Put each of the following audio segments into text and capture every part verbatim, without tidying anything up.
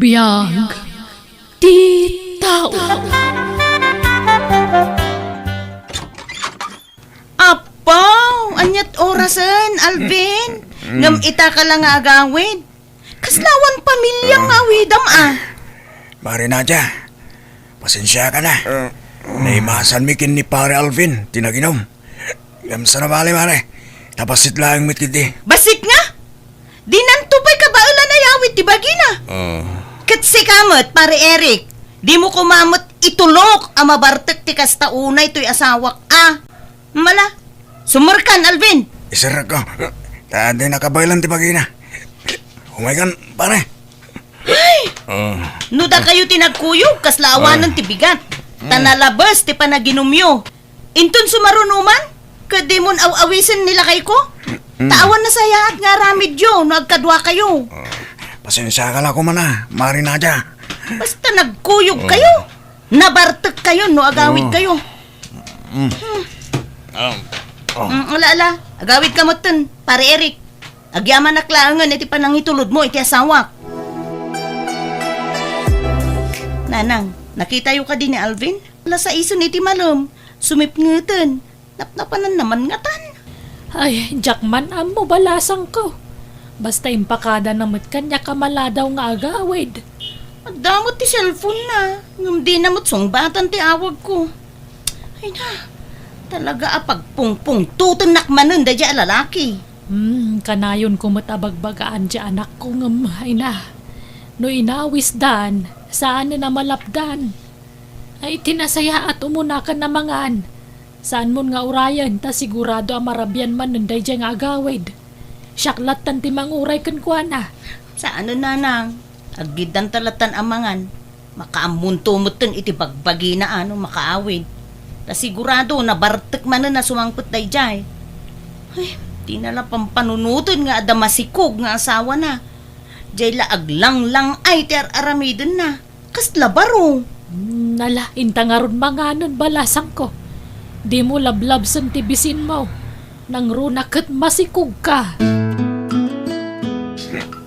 Biag ti tao. Apo, aniat orasen, Alvin? Ngem ita ka la nga agawid. Kasla awan pamilya nga awidam, a. Mare Nadia, pasensiaka na. Naimasanmi ken ni Pare Alvin ti naginom. Ngem saan a bale, mare. Ta bassit laeng met ketdi. Bassit nga? Dinanto pay kabaelan a yawid ti bagina. Ah. Ket sika met, Pare Eric, dimo koma met itulok a mabartek ti kasta unay toy asawak a. Mala, sumurkan, Alvin. Iserrekko. Ta di nakabaelan ti bagina. Umaykan, pare. Ay! Ah. No dakayo ti nagkuyog, kasla awanen ti bigat. Ta nalabes ti panaginumyo. Inton sumaruno man, ket dimon aw-awisen ni lakayko? Ta awan nasayaat nga aramidyo no agkaduakayo. Pasensiaka la koma na, Mare Nadia. Basta nagkuyog kayo, nabartek kayo no agawid kayo. Mm. Ah. Mm, ala, ala. Agawid ka metten, Pare Eric. Agyamanak laengen iti panangitulodmo iti asawak. Nanang, nakitayo kadi ni Alvin? Ala, saisen iti malem. Sumipngeten. Napnapananna man ngatan. Ay, diak man ammo, balasangko. Basta impakadana met kaniak a maladaw nga agawid. Adda met ti cellphone-na, ngem dina met sungbatan ti awagko. Ay na, talaga a pagpungpungtotennak manen daydiay a lalaki. Hmm, kanayonko met a bagbagaan ti anakko ngem, ay na, no inawisdan, saanen a malapdan. Ay, ti nasayaat umunakon a mangan. Saanmon nga urayen ta sigurado a marabian manen daydiay nga agawid. Siak lattan ti manguray kenkuana. Saanen, nanang. Aggiddanta lattan a mangan. Makaammonto metten iti bagbagina a no makaawid. Ta sigurado, nabartek manen a sumangpet daydiay. Ay, dina la pampanunoten nga adda masikog nga asawana. Diay la aglanglang-ay ti ar-aramidenna. Kasla baro. Hmm, ala, inta ngarud manganen, balasangko. Dimo lablabsen ti bisinmo. Nangruna ket masikogka.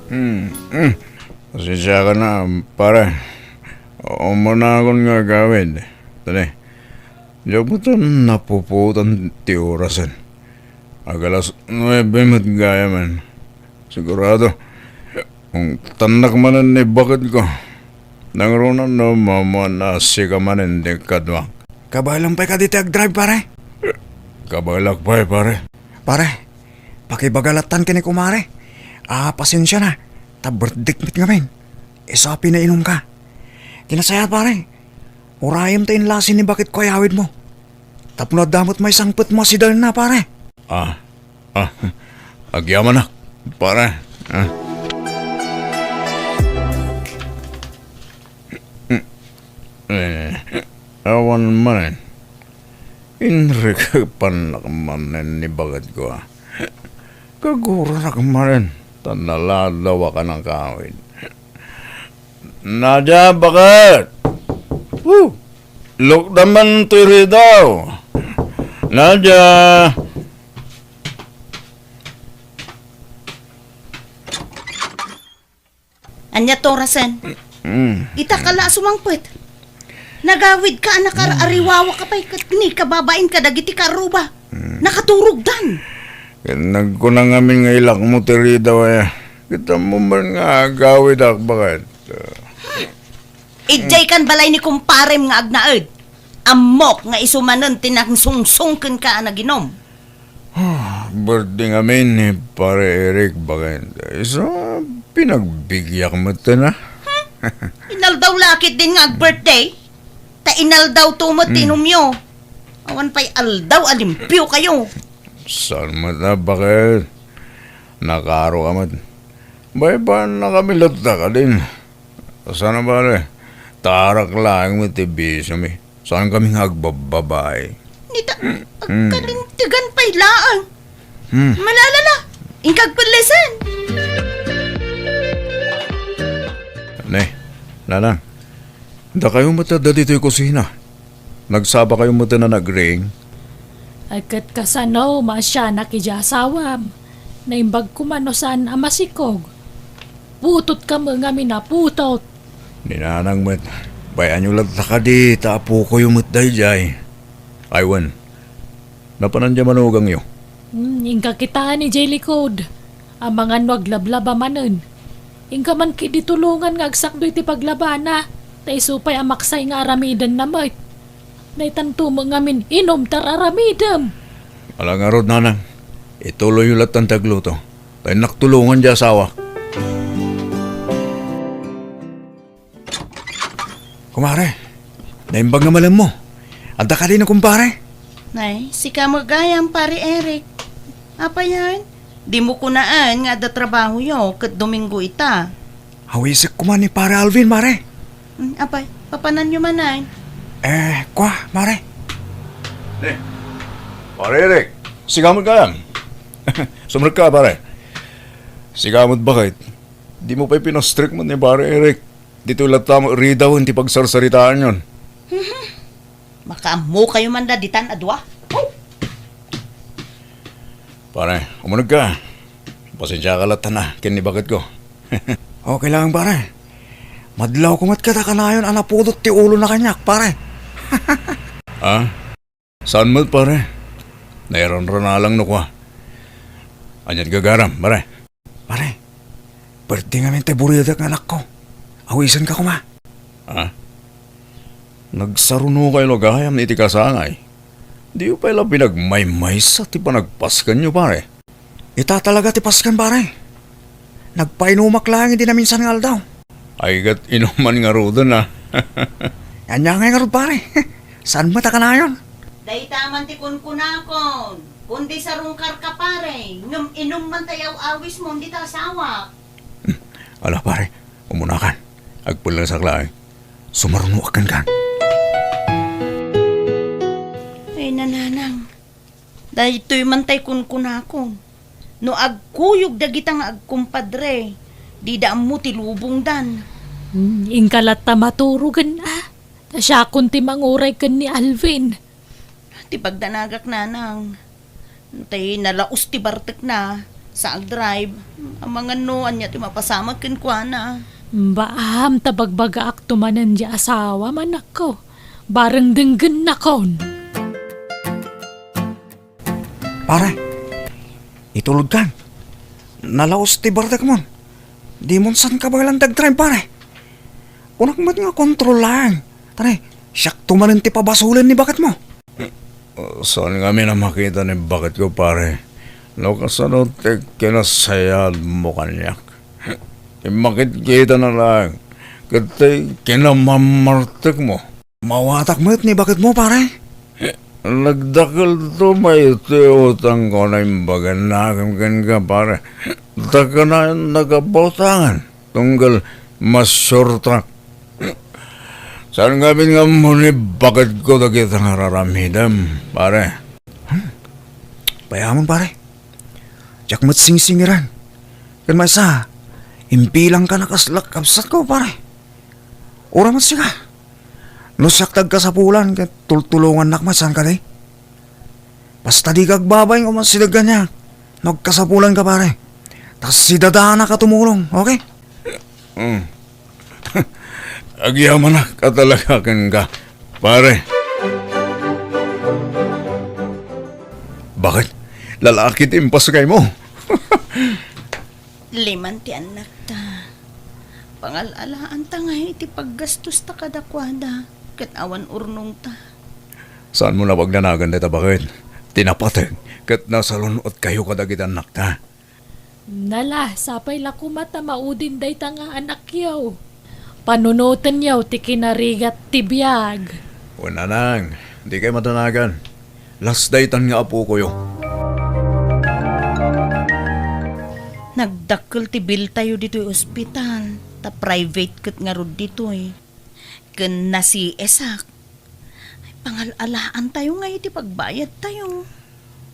Hmm, hmm. Pasensiaka na, pare. Umunakon nga agawid. Tani, diak met napuputan ti orasen. Ag-alas nuebe met gayamen. Sigurado, ungtannak manen ni baketko. Nangruna no maammoan a sika manen ti kaduak. Kabaelam pay kadi ti agdrive, pare? Kabaelak pay, pare. Pare, pakibaga lattan ken ni kumare. Ah, pasensiana. Ta birthdayk met ngamin. Isu a pinainumka. Ti nasayaat, pare. Urayem ta inlasi ni baketko a yawidmo. Tapno adda met maisangpetmo a sidaenna, pare. Ah, ah, agyamanak, pare. Ah. Eh, awan manen. Inrikepannak manen ni baketko, a. Kaguranak manen, ta naladawak a nakawid. Nadia, baket! Woo! Lukda man ti ridaw! Nadia! Ania ti orasen? Mm. Ita ka la a sumangpet. Nagawidka a nakar-ariwawaka pay ket ni kababain kadagiti karruba. Mm. Nakaturogdan. Ket nagkuna ngamin nga ilakmo ti ridaw aya. Ket ammo man nga agawidak, baket. Idiay kan balay ni kumparem nga agnaed. Ammok nga isu manen ti nangsungsong kenka a naginom. Ah, birthday ngamin ni Pare Eric, baket. Isu a pinagbigiak metten, a. Hmm? Inaldaw la ketdin nga ag-birthday? Ta inaldawto met ti Hmm. inumyo. Awan pay aldaw a limpiokayo. Saan met a, baket? Nakaaro ka met. Baybay-annakami latta kadin. Saan a bale? Tarak laeng met ti bisiomi. Saankami nga agbabbabae. Nita, Hmm. agkalintegan pay laeng. Hmm. Malalala, inka agpellesen. Ne, nanang, dakayo met adda ditoy kusina. Nagsabakayo met a nagring? Ay, ket kasano, maasianak idiay asawam? Naimbag koma no saan a masikog. Putotka met ngamin a putot. Ni nanang met, bay-anyo latta kadi ta apokoyo met daydiay. Ay wen, napanan diay manugangyo? Hmm, inka kitaen idiay likod. Amangan no aglablaba manen. Inka man ketdi tulongan nga agsakdo iti paglabana, ta isu pay a maksay nga aramidenna met. Daytanto met ngamin inum ta ar-aramidem. Ala ngarud, nanang, ituloyyo lattan ti agluto. Ta innak tulongan diay asawak. Kumare, naimbag nga malemmo. Adda kadi no kumpare? Nay, sika met gayam, Pare Eric. Apay aya? Dimo kunaen nga adda trabahoyo ket Domingo ita. Awisek koma ni Pare Alvin, mare. Hmm, apay, papananyo manen? Eh, kua, mare. Eh, Pare Eric, sika met gayam. Sumrekka, pare. Sika met, baket. Dimo pay pinastrek met ni Pare Eric. Ditoy latta met ridawen ti pagsarsaritaanyon. Makaammokayo man la ditan a dua? Oh! Pare, umunegka. Pasensiaka latta na ken ni baketko. Okay lang, pare. Madlawko met ket a kanayon a napudot ti ulona kaniak, pare. Ah? Saan met, pare? Nairanranalang no kua. Ania't gagaram, pare? Pare, birthday ngamin ti buridak nga anakko. Awisenka koma. Ah? Nagsarunokayo la gayam iti kasangay. Diyo pay la pinagmaymaysa ti panagpaskenyo, pare. Ita talaga ti pasken, pare. Nagpainumak laeng idi naminsan nga aldaw. Ay, ket inuman ngaruden, a. Ania ngay ngarud, pare? Saan met a kanayon? Dayta man ti kunkunakon. Kundi sarungkarka, pare, ngem inum man ta yaw-awismo dita asawak. Hmm. Ala, pare, umunakan. Agpellesak laeng. Sumarunoak kenka. Ay, nanang. Daytoy man tay kunkunakon. No agkuyog dagita nga agkumpadre, dida ammo ti lubongdan. Hmm, inka latta maturogen, a. Ta siakon ti manguray ken ni Alvin. Ti pagdanagak, nanang. Tay nalaos ti bartekna, sa agdrive. Amangan no ania ti mapasamak kenkuana. Baam ta bagbagaakto manen diay asawam, anakko. Bareng denggennakon. Pare, itulodkan. Nalaos ti bartekmon. Dimon saan kabaelan ti agdrive, pare. Kunak met nga kontrol laeng. Tara, siakto manen ti pabasolen ni baketmo. Saan ngamin a makita ni baketko, pare. No kasano ti kinasayaatmo kaniak? Immakitkitana laeng. Ket ti kinamammartekmo. Mawatak met ni baketmo, pare. Nagdakelto pay ti utangko a naimbaganna kenka, pare. Ta kanayon nagabautangan. Tunggal masuertak. Saan ngamin nga ammo ni baketko dagita nga ar-aramidem, pare. Hmm. Payamon, pare. Diak met singsingiran. Ken maysa, imbilangkan a kasla kabsatko, pare. Uray met sika. No siak ti agkasapulan, ket tultulongannak met, saan kadi? Basta dika agbabay nga umasideg kaniak. No agkasapulanka, pare, ta sidadanak a tumulong, okay? Mm. Agyamanak a talaga kenka, pare. Bakit? Lalaki ti impaskaymo? Liman ti annakta. Pangal-alaanta ngay iti paggastosta kadakuada, ket awan urnongta. Saanmo a pagdanagan dayta, baket? Ti napateg ket nasalun-otkayo kadagiti annakta. Nala, sapay la koma ta maudin dayta nga anakyo. Panunotenyo ti kinarigat ti biag. Wen, nanang, dikay madanagan. Las daytan nga apokoyo. Nagdakkel ti biltayo ditoy ospital, ta private ket ngarud ditoy. Ken na-C S-ak. Ay, pangal-alaantayo ngay iti pagbayadtayo.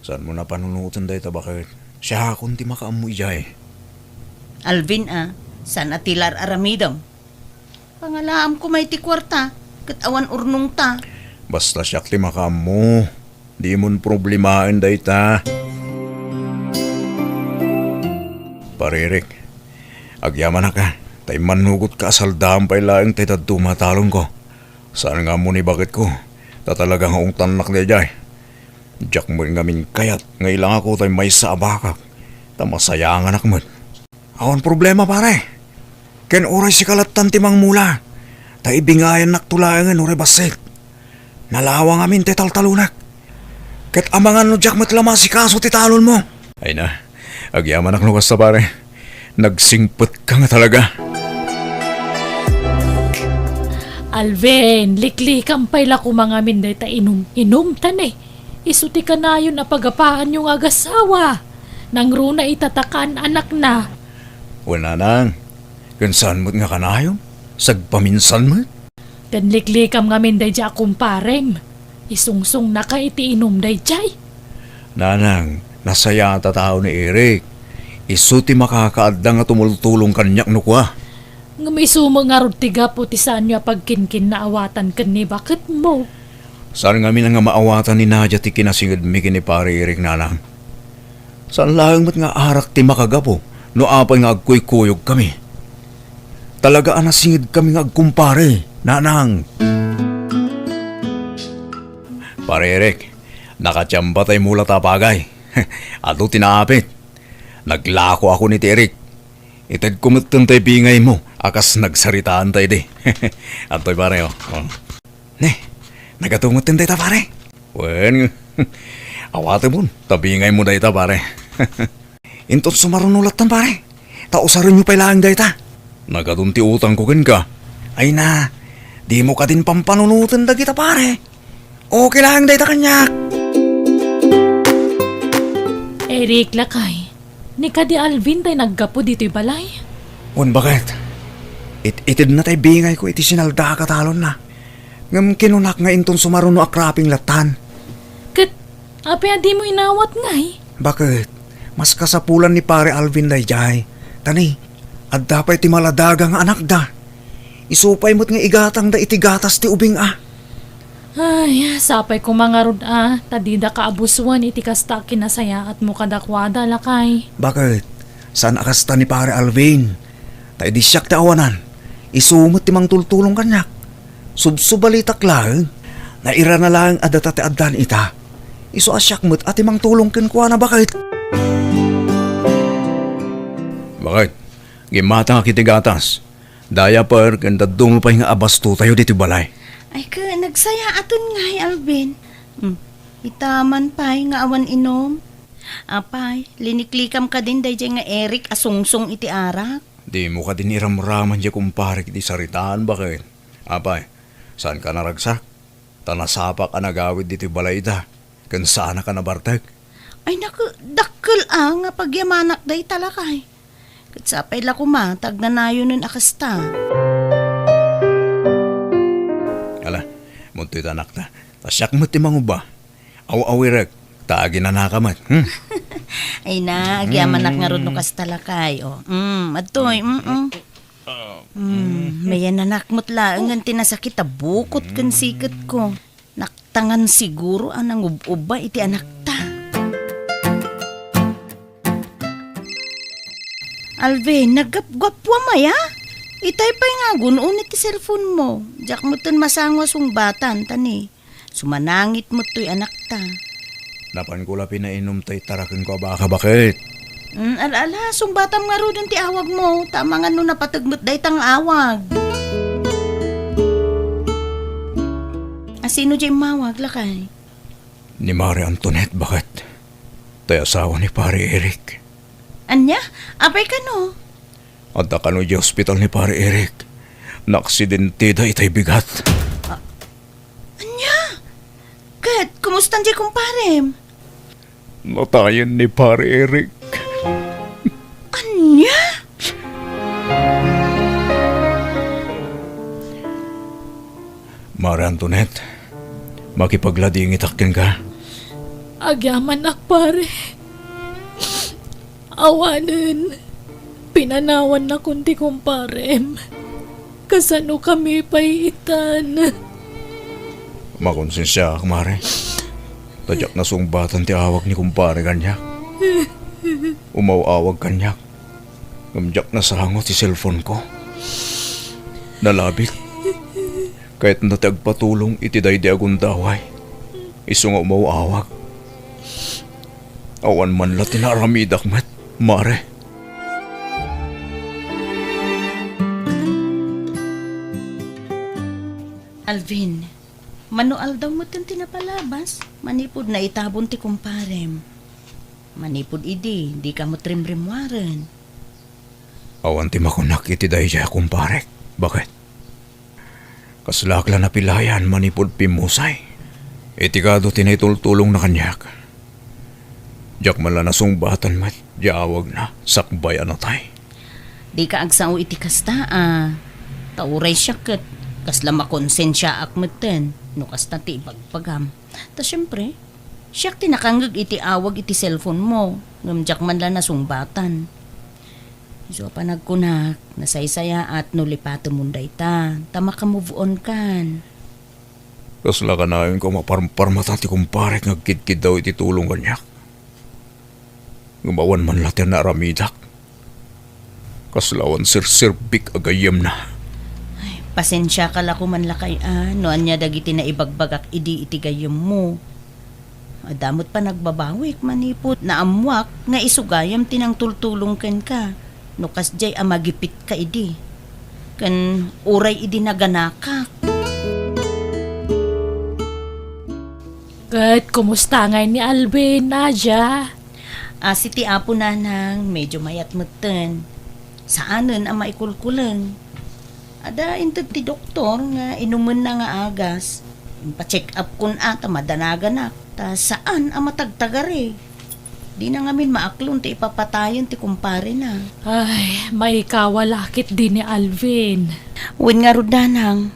Saanmo a panunoten dayta, baket? Siakon ti makaammo idiay. Alvin a, saan a ti la ar-aramidem? Pangalaam koma iti kuarta, ket awan urnongta. Basta siak ti makaammo. Dimon problemaen dayta. Pare Eric, agyamanak a. Ta immannugotka a saldaan pay laeng tay dadduma a talonko. Saan nga ammo ni baketko, ta talaga nga ungtannak daydiay. Diak met ngamin kayat nga ilangako tay maysa a bakak, ta masayanganak met. Awan problema, pare. Ken uray sika lattan ti mangmula, ta ibingayannakto laengen uray bassit. Nalawa ngamin ti taltalonek. Ket amangan no diak met la maasikaso ti talonmo. Ay na, agyamanak no kasta, pare. Nagsingpetka nga talaga. Alvin, liklikam pay la koma ngamin dayta inum-inum, ta ne, isu ti kanayon a pagapaanyo nga agasawa. Nangruna ita ta kaan-anakna. Wen, nanang, ken saan met nga kanayon? Sagpaminsan met? Ken liklikam ngamin daydiay a kumparem. Isungsungnaka iti inum daydiay. Nanang, nasayaat a tao ni Eric. Isu ti makakaadda nga tumultulong kaniak no kua. Ngem isu met ngarud ti gapu ti saanyo a pagkinkinnaawatan ken ni baketmo. Saan ngamin nga maawatan ni Nadia ti kinasingedmi ken ni Pare Eric, nanang. Saan laeng met nga arak ti makagapu no apay nga agkuykuyogkami. Talaga a nasingedkami nga agkumpare, nanang. Pare Eric, nakatiamba tay mula ta bagay. Adu ti naapit. Naglakoakon iti Eric. Itedko metten tay bingaymo a kas nagsaritaan tay di. Adtoy, pare, oh. Oh. Ne, nagatumetten dayta, pare. Wen, awatemon, ta bingaymo dayta, pare. Inton sumaruno lattan, pare, ta usarenyo pay laeng dayta. Nagadun ti utangko kenka. Ay na, dimo kadin pampanunoten dagita, pare. Okay laeng dayta kaniak. Eric, lakay, ni kadi Alvin tay naggapu ditoy balay? Wen, baket. It-, itedna tay bingayko iti sinaldaak a talonna. Ngem kinunak nga inton sumaruno a cropping lattan. Ket apay a dimo inawat ngay? Baket, mas kasapulan ni Pare Alvin daydiay. Ta ni, adda pay ti maladaga nga anakda. Isu pay met nga igatangda iti gatas ti ubing a. Ay, sapay koma ngarud a, ta dida kaabusuan iti kasta a kinasayaatmo kadakuada, lakay. Baket, saan a kasta ni Pare Alvin. Ta idi siak ti awanan, isu met ti mangtultulong kaniak. Subsubalitak laeng, nairana laeng a data ti addan ita. Isu a siak met a ti mangtulong kenkuana, baket. Baket, gimmatangak iti gatas. Diaper ken dadduma pay nga abastotayo ditoy balay. Ay, ket nagsayaaten ngay, Alvin. Hmm, ita man pay nga awan inum. Apay, liniklikam kadin daydiay nga Eric a sungsong iti arak? Dimo kadin iramraman diay kumparek iti saritaan, baket. Apay, saanka naragsak? Ta nasapak a nagawid ditoy balayda, ken saanak a nabartek. Ay, naku, dakkel a nga pagyamanak dayta, lakay. Ket sapay la koma ta agnanayonen a kasta. Ala, muntoy ta, anakta. Ta siak met ti manguba. Aw-awirek, ta aginanaka met, hmm? Ay na, agyamanak ngarud no kasta, lakay, o. Mm, adtoy, mm, mm. Mm, mayananak met laengen ti nasakit a bukot ken siketko. Naktangan siguro a nangub-uba iti anakta. Alvin, naggapgappuam aya? Itay pay nga agun-on iti cellphone mo. Diak metten masango a sungbatan, ta ni, sumanangit met toy anakta. Napanko la pinainum tay tarakenko a baka, baket. Mm, ala, ala, sungbatam ngaruden ti awagmo, ta amangan no napateg met dayta nga awag. A, sino diay immawag, lakay? Ni Mare Antoinette, baket. Tay asawa ni Pare Eric. Ania? Apay kano? Adda kano idiay ospital ni Pare Eric. Naaksidenteda itay bigat. Ania? Ket, kumustan diay kumparem? Natayen ni Pare Eric. Ania? Mare Antoinette, makipagladingitak kenka. Agyamanak, pare. Awanen, pinanawannakon ti kumparem. Kasano kami pay itan? Makonsensiaak, Mare. Ta diak nasungbatan ti awag ni kumpare kaniak. Umaw-awag kaniak. Ngem diak nasango ti cellphone ko. Nalabit. Kayatna ti agpatulong iti daydi a gundaway. Isu nga umaw-awag. Awan man la ti naaramidak met, Mare. Alvin, mano aldaw metten ti napalabas, manipud naitabon ti kumparem. Manipud idi, dika met rimrimmuaren. Awan ti makunak iti daydiay a kumparek. Baket? Kaslaak la napilayan manipud pimmusay. Iti kado ti naitultulongna kaniak. Diak man la nasungbatan met diay awagna sakbay a natay. Dika agsao iti kasta a. Ta uray siak ket kasla makonsensiaak metten no kasta ti ibagbagam. Ta siempre, siak ti nakangngeg iti awag iti cellphone mo, ngem diak man la nasungbatan. Isu a panagkunak, nasaysayaat no lipatemon dayta, ta maka-move on kan. Kasla kanayon ko maparparmata ti kumparek nga agkidkiddaw iti tulong kaniak. Ngem awan man la ti naaramidak. Kasla awan serserbik a gayyemna. Ay, pasensiaka la koman lakay a, no ania dagiti naibagbagak idi iti gayyemmo. Adda met panagbabawik manipud naammoak nga isu gayam ti nangtultulong kenka no kasdiay a magipitka idi. Ken uray idi naganakak. Ket kumusta ngay ni Alvin, Nadia? Asi ti Apo, Nanang, medyo mayat metten. Saanen a maikulkuleng. Adda inted ti doktor nga inumenna nga agas. Impacheck up kon a ta madanaganak, ta saan a matagtagari. Dina ngamin maaklon ti ipapatayen ti kumparena. Ay, maikawa la ketdi ni Alvin. Wen ngarud, Nanang,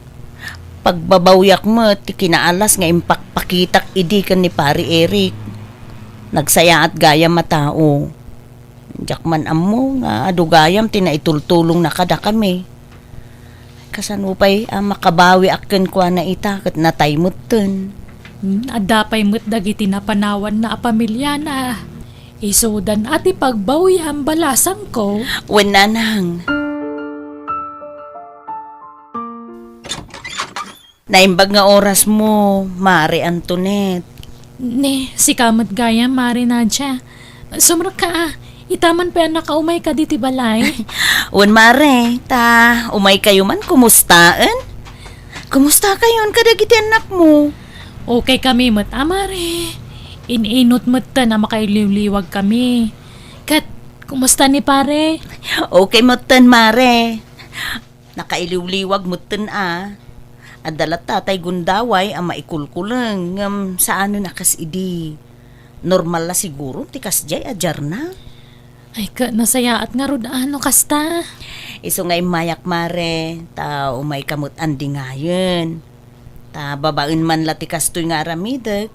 pagbabawiak met ti kinaalas nga impakpakitak idi ken ni Pari Eric. Nagsayaat gayam a tao. Diak man ammo nga adu gayam ti naitultulongna kadakami. Kasano pay a makabawiak kenkuana ita ket natay metten? Hmm, adda pay met dagiti napanawanna a pamiliana. Isudan a ti pagbawiam, balasangko. Wen, Nanang. Naimbag nga orasmo, Mare Antoinette. Ni, sika met gayam, Mare Nadia. Sumrekka a, ita man pay a nakaumayka ditoy balay. Wen, Mare, ta umaykayo man kumustaen? Kumustakayon kadagiti annakmo? Okay kami met a, Mare. In-inut metten a makailiwliwag kami. Ket, kumusta ni Pare? Okay metten, Mare. Nakailiwliwag metten a. Adda latta tay gundaway a maikulkuleng ngem saanen a kas idi. Normal la siguro ti kasdiay a diarna. Ay, ket nasayaat ngarud a no kasta. Isu nga immayak, Mare, ta umayka met andingayen. Ta babaen man la ti kastoy nga aramidek,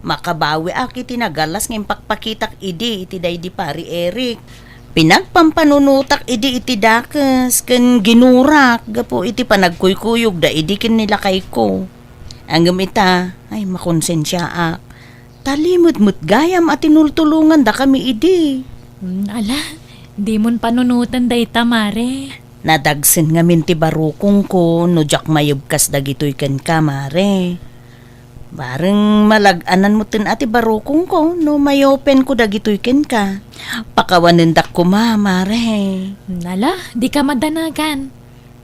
makabawiak iti nagalas nga impakpakitak idi iti daydi Pari Eric. Pinagpampanunotak idi iti dakes ken ginurak gapu iti panagkuykuyogda idi ken ni lakayko. Ngem ita, ay, makonsensiaak. Talimed met gayam a tinultulongandakami idi. Hmm, ala, dimon panunoten dayta, Mare. Nadagsen ngamin ti barukongko no diak mayebkas dagitoy kenka, Mare. Bareng malag-anan metten a ti barukongko no mayopenko dagitoy kenka. Pakawanendak koma, Mare. Nala, dika madanagan.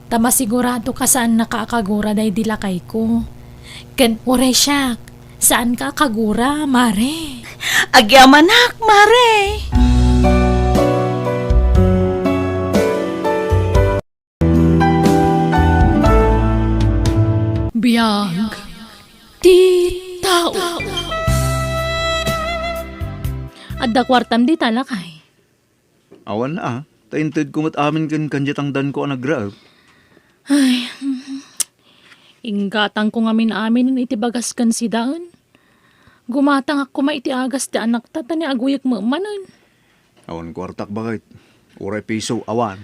Ta masigurado ka saannaka a kagura daydi lakayko. Ken uray siak, saanka a kagura, Mare. Agyamanak, Mare. Biag ti tao. Adda kuartam dita, lakay? Awan a, ta intedko met amin ken kaniatangdanko a nagraep. Ay, inggatangko ngamin amin iti bagas ken sidaen. Gumatangak koma iti agas ti anakta ta ni aguyek met manen. Awan kuartak, baket. Uray piso, awan.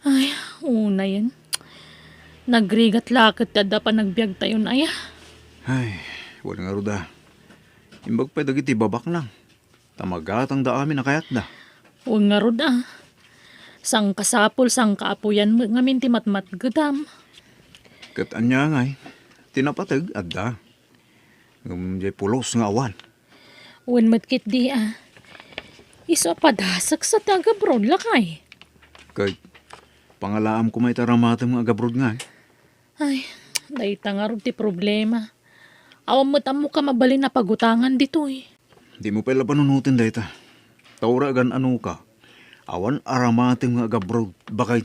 Ay, unayen. Nagrigat la ket ti adda panagbiagtayon aya. Ay, wen ngarud a. Imbag pay dagiti babaknang. Ta magatangda amin a kayatda. Wen ngarud a. Sangkasapul, sangkaapuyan met ngamin ti matmatgedam. Ket ania ngay? Ti napateg, adda. Ngem diay pulos nga awan. Wen met ketdi a. Isu a padasek sa ti agabroad, lakay. Ket pangalaam koma iti aramatem nga agabroad ngay. Ay, dayta ngarud ti problema. Awan met ammok a mabalin a pagutangan ditoy. Dimo pay la panunoten dayta. Ta uray agan-anoka, awan aramatem nga agabroad, bakay.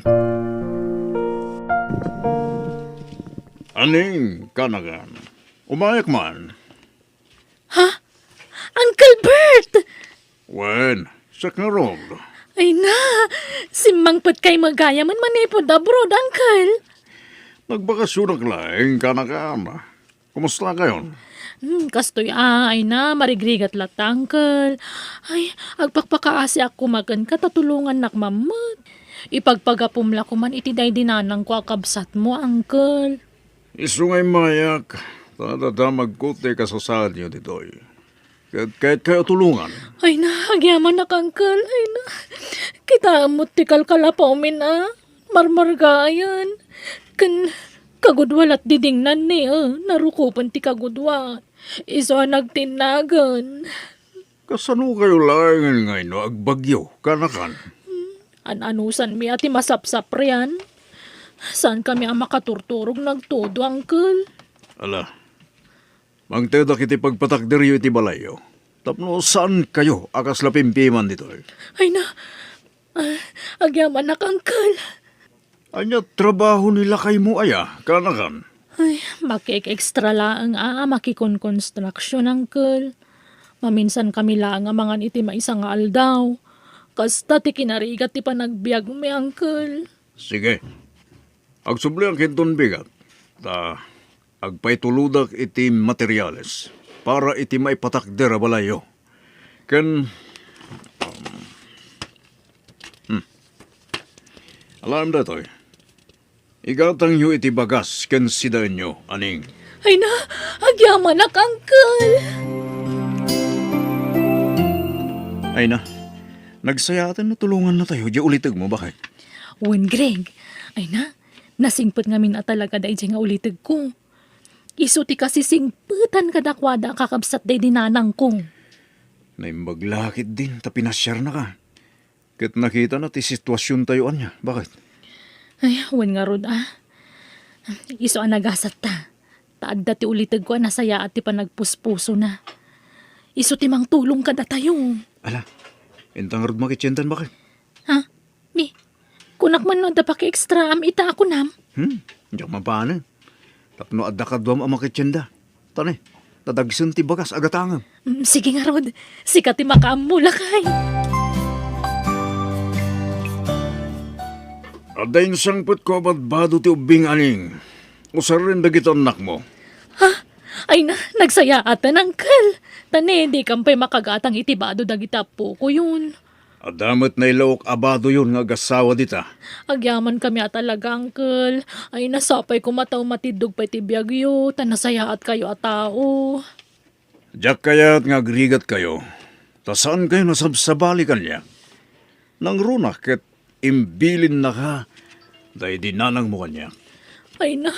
Aning, kanagan. Umayak man. Ha? Uncle Bert! Wen, siak ngarud. Ay na, simmangpetkay met gayamen manipud abroad, Uncle. Nagbakasyonak laeng, kanagan. Kumusta kayon? Hmm, kastoy a, ay na, marigrigat latta, Uncle. Ay, agpakpakaasiak koma kenka ta tulongannak man met. Ipagpagapom la koman iti daydi nanangko a kabsatmo, Uncle. Isu nga immayak, ta nadamagko ti kasasaadyo ditoy. Ket kayatkayo a tulongan. Ay na, agyamanak, Uncle. Ay na, kitaem met ti kalkalapawmin a marmargaayan. Ken kagudua la ti dingnanni, a, narukopen ti kagudua. Isu a nagtinnagen. Kasano kayo laengen nga inno agbagyo, kanakan? An-anusanmi a ti masapsaprian. Saankami a makaturturog nagtodo, Uncle. Ala, mangtedak iti pagpatakderyo iti balayyo. Tapno saan kayo a kasla pimpiman ditoy. Ay na, ah, agyamanak, Uncle. Ania trabaho ni lakaymo aya, kanakan? Ay, makik-extra laeng a, a makikonkonstruksyon, Uncle. Maminsan kami laeng a mangan iti maysa nga aldaw. Kasta ti kinarigat ti panagbiagmi, Uncle. Sige. Agsubliak inton bigat. Ta agpaitulodak iti materiales para iti maipatakder a balayyo. Ken, um, hmm. Alaem daytoy. Igatangyo iti bagas ken sidaenyo, aning. Ay na, agyamanak, Uncle! Ay na, nagsayaaten no tulongannatayo diay ulitegmo, bakay? Wen, Greg. Ay na, nasingpet ngamin a talaga daydiay nga ulitegko. Isu ti kasisingpetan kadakuada a kakabsat daydi nanangko. Naimbag la ketdin ta pinasiarnaka. Ket nakitana ti situasiontayo ania. Bakit? Ay, wen ngarud a. Isu a nagasatta. Ta adda ti ulitegko a nasayaat ti panagpuspusona. Isu ti mangtulong kadatayo. Ala, inta ngarud makitiendan, bakit? Ha? Ni, kunak man no adda paki-extraam ita a kunam? Hmm, diak mapanen. Tapno adda kaduam a makitienda. Tani, nadagsen ti bagas a gatangem. Mm, sige ngarud, sika ti makaammo, lakay. Adda insangpetko a badbado ti ubbing, aning. Usaren dagiti annakmo. Ha? Ay na, nagsayaatan, Uncle. Tani, dikan pay makagatang iti bado dagiti appokoyon. Adda met nailaok a badoyon nga agasawa dita. Agyamankami a talaga, Uncle. Ay, nasapay koma ta umatiddog pay ti biagyo, ta nasayaatkayo a tao. Diak kayat nga agrigatkayo, ta saankayo nasabsabali kaniak. Nangruna ket imbilinnaka daydi nanangmo kaniak. Ay na,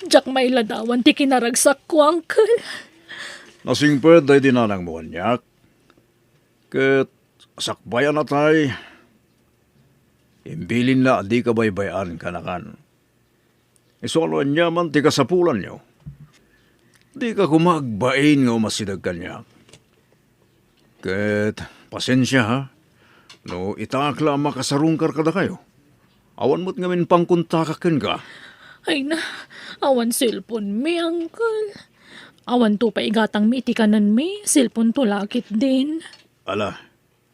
diak mailadawan ti kinaragsakko, Uncle. Nasingpet daydi nanangmo kaniak. Ket sakbay a natay, imbilinna a dika baybay-an, kanakan. Isu a no aniaman ti kasapulanyo, dika koma agbain nga umasideg kaniak. Ket pasensia, ha, no itaak la a makasarungkar kadakayo. Awan met ngamin pangkontakak kenka. Ay na, awan cellphone mi, Uncle. Awanto pay igatangmi iti kanenmi, cellphone to la ketdin. Ala,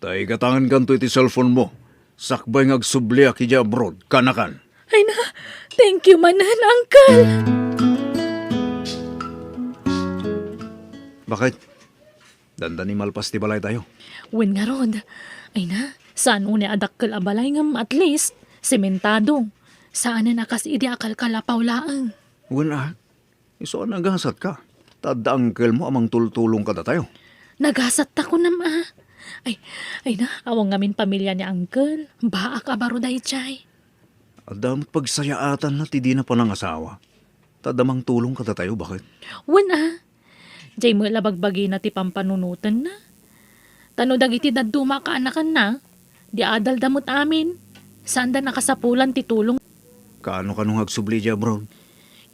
ta igatangenkanto iti cellphone mo. Sakbay nga agsubliak idiay abroad, kanakan. Ay na, thank you manen, Uncle. Bakit? Dandani malpas ti balaytayo. Wen ngarud. Ay na, saan unay a dakkel a balay ngem at least, sementado. Saanen a kas idi a kalkalapaw laeng. Wen a, isu a nagasatka. Ta adda angkelmo a mangtultulong kadatayo. Nagasatta kunam a. Ay, ay na, awan ngamin pamilia ni Uncle. Baak a baro daydiay. Adda met pagsayaatanna ti dina panangasawa. Ta adda mangtulong kadatayo, baket? Wen a. Jay met la bagbagina ti pampanunotenna. Ta no dagiti dadduma a kaanakanna, di adalda met amin. Saanda nakasapulan ti tulong. Kaano-kano nga agsubli idiay abroad?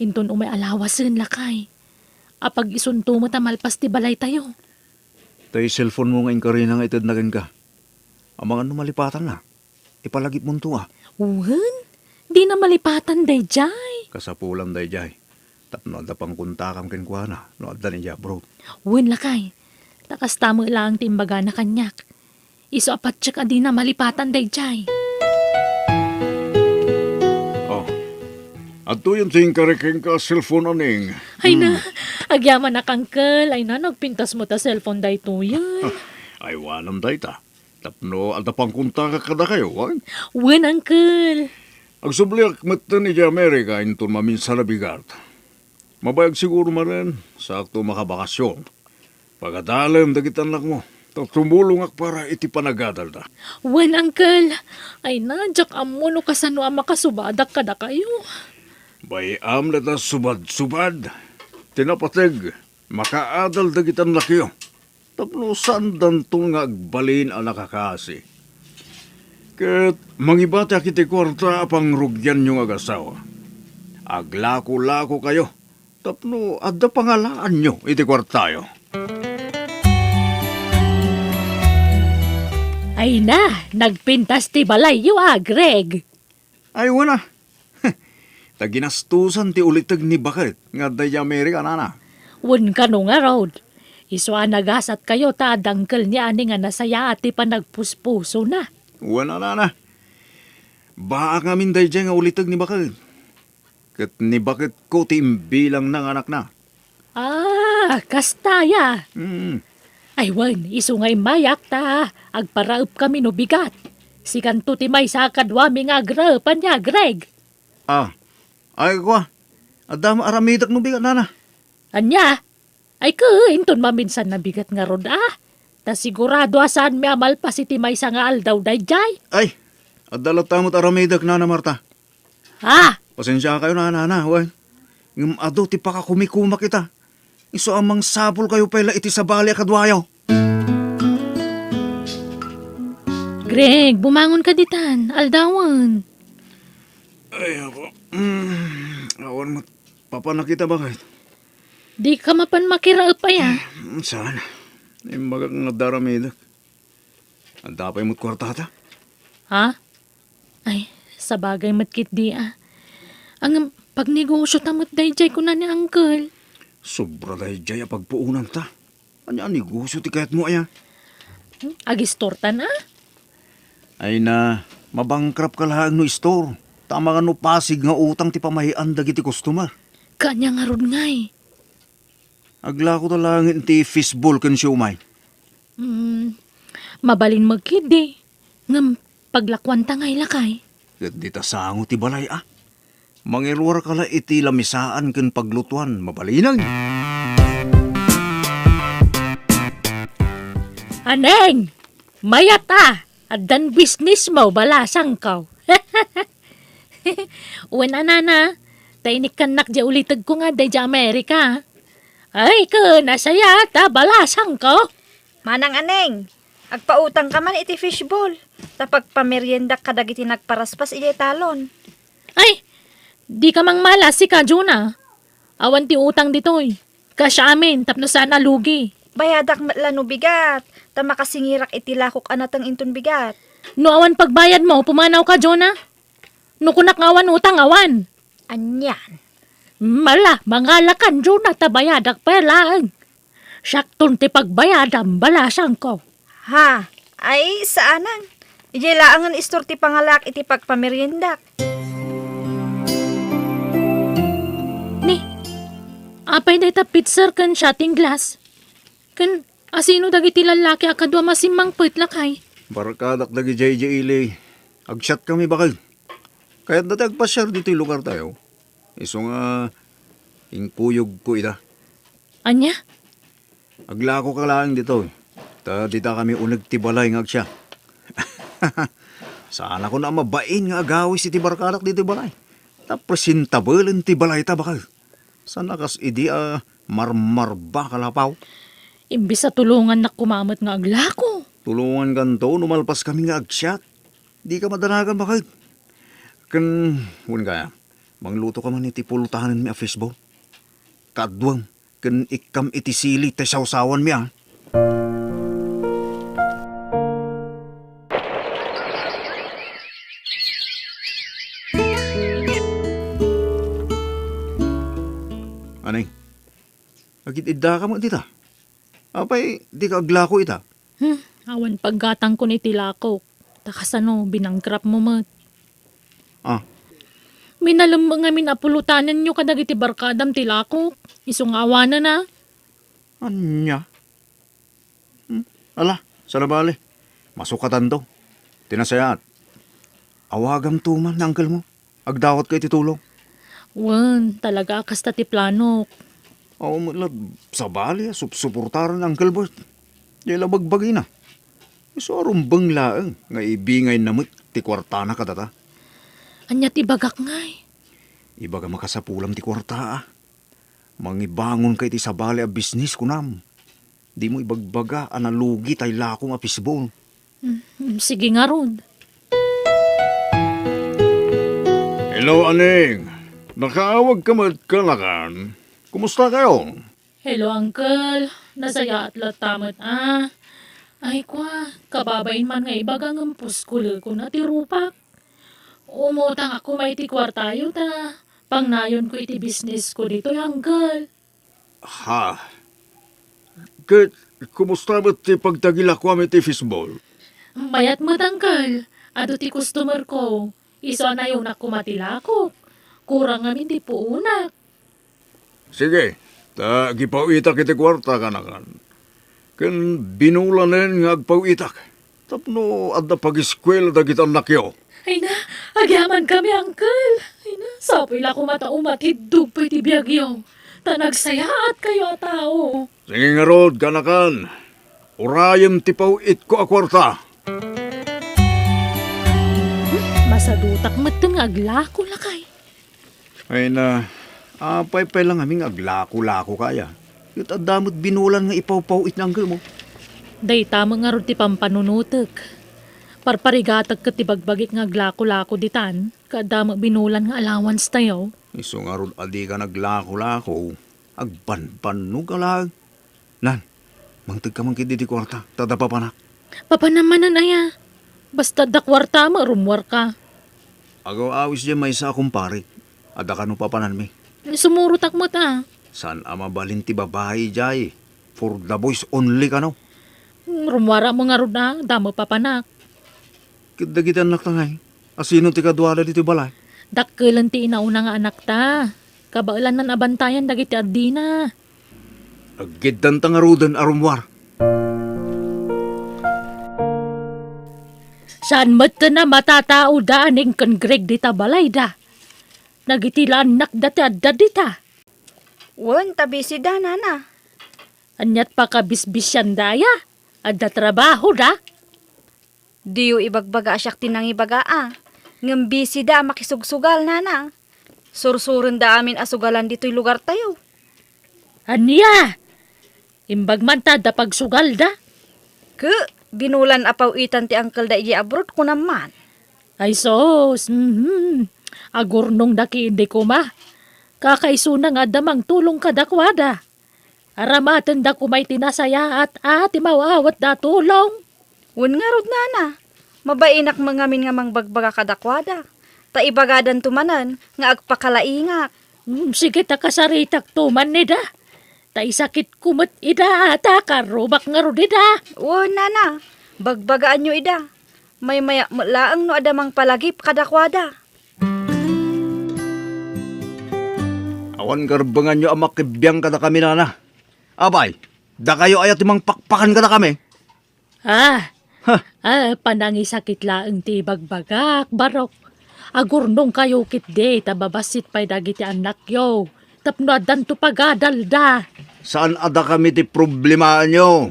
Inton umay a lawasen, lakay. Apag-isunto met a malpas ti balaytayo. Tay cellphone mo nga inkarina nga itedna kenka. Amangan no malipatanna. Ipalagipmonto a. Wen, dina malipatan daydiay. Kasapulan daydiay. Tapno adda pangkontakam kenkuana no adda idiay abroad. Wen, lakay. Ta kasta met laeng ti imbagana kaniak. Isu a patiek a dina malipatan daydiay. Oh. Adtoyen ti inkari kenka a cellphone, Aneng. Ay na, hmm. Agyamanak, Uncle. Ay na, nagpintas met a cellphone daytoyen. Ay, awanem dayta. Tapno adda pangkontakak kadakayo, wen? Wen, Uncle. Agsubliak metten idiay Amerika inton maminsan a bigat. Mabayag siguro manen, saakto makabakasyon. Pagadalem dagiti annakmo, ta tumulongak para iti panagadalda. Wen, Uncle. Ay na, diak ammo no kasano a makasubadak kadakayo. Bay-am la ta subad-subad. Ti napateg, makaadal dagiti annakyo. Tapno saandanton nga agbalin a nakakasi. Ket mangibatiak iti kuarta a pangrugianyo nga agasawa. Aglako-lakokayo tapno adda pangalaanyo iti kuartayo. Ay na, nagpintas ti balayyo a, Greg. Ay, wen a. Ta ginastosan ti uliteg ni baket nga adda idiay Amerika, nana. Wen kano ngarud. Isu a nagasatkayo ta adda uncle ni Aneng a nasayaat ti panagpuspusona. Wen a, nana. Baak ngamin daydiay nga uliteg ni baket. Ket ni baketko ti imbilangna nga anakna. Ah, kasta aya. Mm. Ay, wen, isu nga immayak ta agparaepkami no bigat. Sikanto ti maysa a kaduami nga agraepan, Greg. Ah, ay, kua. Adda met aramidek no bigat, nana. Ania? Ay, ket inton maminsan a bigat ngarud a. Ta sigurado a saanmi a malpas iti maysa nga aldaw daydiay. Ay, adda latta met aramidek, Nana Marta. Ah! Pasensiakayo, Nana, wen. Ngem adu ti pakakumikumak ita. Isu a mangsapulkayo pay la iti sabali a kaduayo. Greg, bumangonka ditan. Aldawen. Ay, apo. Mm, awan met papanak ita, baket. Dika mapan makiraep aya? Saan? Imbagak nga adda aramidek. Adda pay met kuartata? Ha? Ay, sabagay met ketdi a. Ngem, pagnegosio ta met daydiay kuna ni uncle. Sobra daydiay a pagpuonanta. Ania a negosio ti kayatmo aya? Hmm? Agistortan a? Ay na, mabankrupt ka laeng no istor. Ta amangan no pasig nga utang ti pamahian dagiti customer. Kaanya ngarud ngay? Aglako ta laeng iti fishball ken siomay. Hmm, mabalin met ketdi. Ngem paglakuanta ngay, lakay? Ket dita sango ti balay a. Mangiruarka la iti lamisaan ken paglutuan, mabalinen. Aneng! Mayat a! Addan business mo, balasangko. Wen a, nana, ta inikkannak diay ulitegko nga adda idiay Amerika. Ay, ken, nasayaat a, balasangko. Manang Aneng, agpautangka man iti fishball, ta pagpameriendak kadagiti nagparaspas idiay talon. Ay, dika mangmala, sika, Jonah. Awan ti utang ditoy. Cash amin, tapno saan a lugi. Bayadak met la no bigat, ta makasingirak iti lakok a nateng inton bigat. No awan pagbayadmo, pumanawka, Jonah. No kunak nga awan utang, awan. Anian? Mala, mangalakan, Jonah, ta bayadak pay laeng. Siakton ti pagbayadam, balasangko. Ha? Ay, saanen. Idiay laengen istor ti pangalaak iti pagpameriendak. Ni, apay dayta pitser ken shotting glass? Ken asino dagiti lallaki a kadua masimmangpet, lakay? Barkadak dagidiay idiay ili. Agsiatkami, baket. Kayatda ti agpasiar ditoy lugartayo. Isu nga, inkuyogko ida. Ania? Aglakoka laeng ditoy. Ta dita kami uneg ti balay nga agsiak. Saanakon a mabain nga agawis iti barkadak ditoy balay. Ta presentablem ti balayta, baket. Saan a kas idi a marmarbak a lapaw. Imbes a tulongannak koma met nga aglako. Tulongankanto no malpaskami nga agsiak. Dika madanagan, baket. Ken, wen kaya, manglutoka man iti pulotanenmi a fishball. Kaduam, ken ikkam iti sili tay sawsawanmi, a. Anay, agid-iddaka met dita. Apay, dika aglako ita? Hmm, awan paggatangkon iti lakok. Ta kasano, binangkrapmo met. Ah. Minalem ngamin a pulotanenyo kadagiti barkadam ti lakok. Isu nga awanen a. Ania? Hmm, ala, saan a bale. Masukatanto. Ti nasayaat, awagamto man ni unclemo. Agdawatka iti tulong. Wen, talaga a kasta ti planok. Awan met la sabali a supsuportaren ni Uncle Bert. Diay la bagbagina. Isu a rumbeng laeng nga ibingayna met ti kuartana kadata. Ania ti ibagak ngay? Ibagam a kasapulam ti kuarta, a. Mangibangonka iti sabali a bisnis, kunam. Dimo ibagbaga a nalugi tay lakom a fishball. Mm, sige ngarud. Hello, Aning. Nakaawagka met, kanakan. Kumusta kayo? Hello, Uncle. Nasayaat latta met, a. Ay, kwa, kababain man nga ibaga ngem puskulekon a ti rupak. Umutangak koma iti kuartayo ta pangnayonko iti bisnisko ditoy, Uncle. Ha? Ket kumusta met ti pagtagilakuam iti fishball? Mayat met, Uncle. Adu ti customerko. Isu a nayonak koma ti lakok. Kurang ngamin ti puonak. Sige, ta agipaw-itak iti kuarta, kanakan. Ken binulanen nga agpaw-itak tapno adda pagiskuela dagiti annakyo. Ay na, agyamankami, Uncle. Ay na, sapuy la koma ta umatiddog pay ti biagyo, ta nagsayaatkayo a tao. Sige ngarud, kanakan. Urayem ti paw-itko a kuarta. Hmm, masadutak metten nga aglako, lakay. Ay na, apay pay la ngamin nga aglako-lako kaya? Ket adda met binulan nga ipawpaw-it ni unclemo. Dayta met ngarud ti pampanunotek. Parparigatek ket ti bagbagik nga aglako-lako ditan, ket adda met binulan nga allowance tayo. Isu ngarud a dika naglako-lako, agbanbannog a laeng. Nan, mangtegka man ketdi iti kuarta, ta adda papanak. Papanam manen aya? Basta adda kuarta met, rummuarka. Agaw-awis diay maysa a kumpare. Adda kano papananmi? Sumurotak met a. Saan a mabalin ti babai diay? For the boys only kano? Rummuarak met ngarud a, adda met papanak. Ket dagiti annakta ngay? A sino ti kaduada ditoy balay? Dakkelen ti inauna nga anakta. Kabaelannan a bantayan dagiti addina. Aggiddanta ngaruden a rummuar. Saan metten a matataoda, Aning ken Greg, dita balayda. Dagiti la annakda ti adda dita. Wen, ta bisida, nana. Ania't pakabisbisianda aya? Adda trabahoda? Diyo ibagbaga a siak ti nangibaga a, ngem bisida a makisugsugal, nana. Sursurenda amin a sugalan ditoy lugartayo. Ania? Imbag man ta adda pagsugalda? Ke, binulan a paw-itan ti angkelda idiay abroad, kunam man. Ay sus, mhm. Agurnongda ketdi koma. Kakaisuna nga adda mangtulong kadakuada. Aramatenda koma iti nasayaat a ti maaw-awatda a tulong. Wen ngarud, nana, mabainak met ngamin nga mangbagbaga kadakuada, ta ibagadanto manen nga agpakalaingak. Mm, sige ta kasaritakto man ida. Ta isakitko met ida, ta karrubak ngarud ida. Wen, nana, bagbagaanyo ida. Maymayak met laeng no adda mangpalagip kadakuada. Awan karbenganyo a makibiang kadakami, nana. Apay, dakayo aya ti mangpakpakan kadakami? Ah, ha, ah, panangisakit laeng ti ibagbagak, Barok. Agurnongkayo ketdi ta babassit pay dagiti annakyo tapno addanto pagadalda. Saan a dakami ti problemaanyo?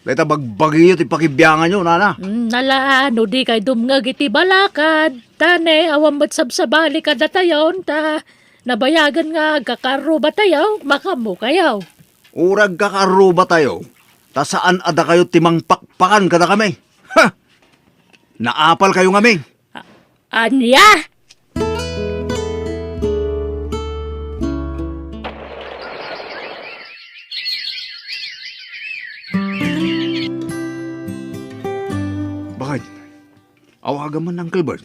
Dayta bagbagiyo ti pakibianganyo, nana. Mm, nala, no di kay dumngeg iti balakad, ta ne, awan met sabsabali kadatayon, ta nabayagen nga agkakarrubatayo, makaammokayo. Uray agkakarrubatayo, ta saan a dakayo ti mangpakpakan kadakami. Ha! Naapalkayo ngamin. A-, ania? Bakit? Awagan man, Uncle Bert.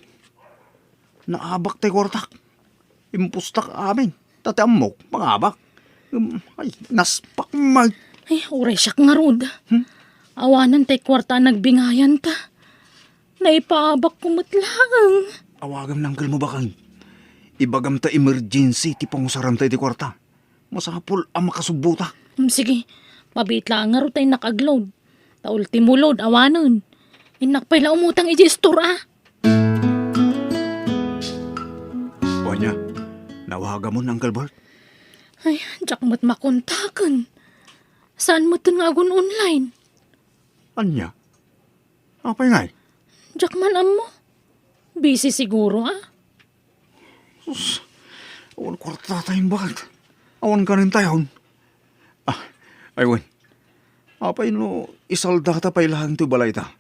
Naabak tay kuartak. Impustak amin. Ta ti ammok, mangabak. Um, ay, naspak, Mike. Ay, uray siak ngarud. Hmm? Awanen tay kuarta a nagbingayan ta. Naipaabakko met laeng. Awagam ni uncle mo, baket. Ibagam ta emergency ti pangusaranta iti kuarta. Masapul a makasubbotak. Hmm, sige. Mabiit laeng ngarud ta innak agload. Ta ultimo load, awanen. Innak pay la umutang iti store, a. O ania, nawagamon ni Uncle Bert? Ay, diak met makontaken. Saan metten nga agun-online? Ania? Apay ngay? Diak man ammo. Busy siguro, a? Sus, awan kuartatayon, baket. Awan kanentayon. A, ay wen. Apay no isaldata pay laeng toy balayta?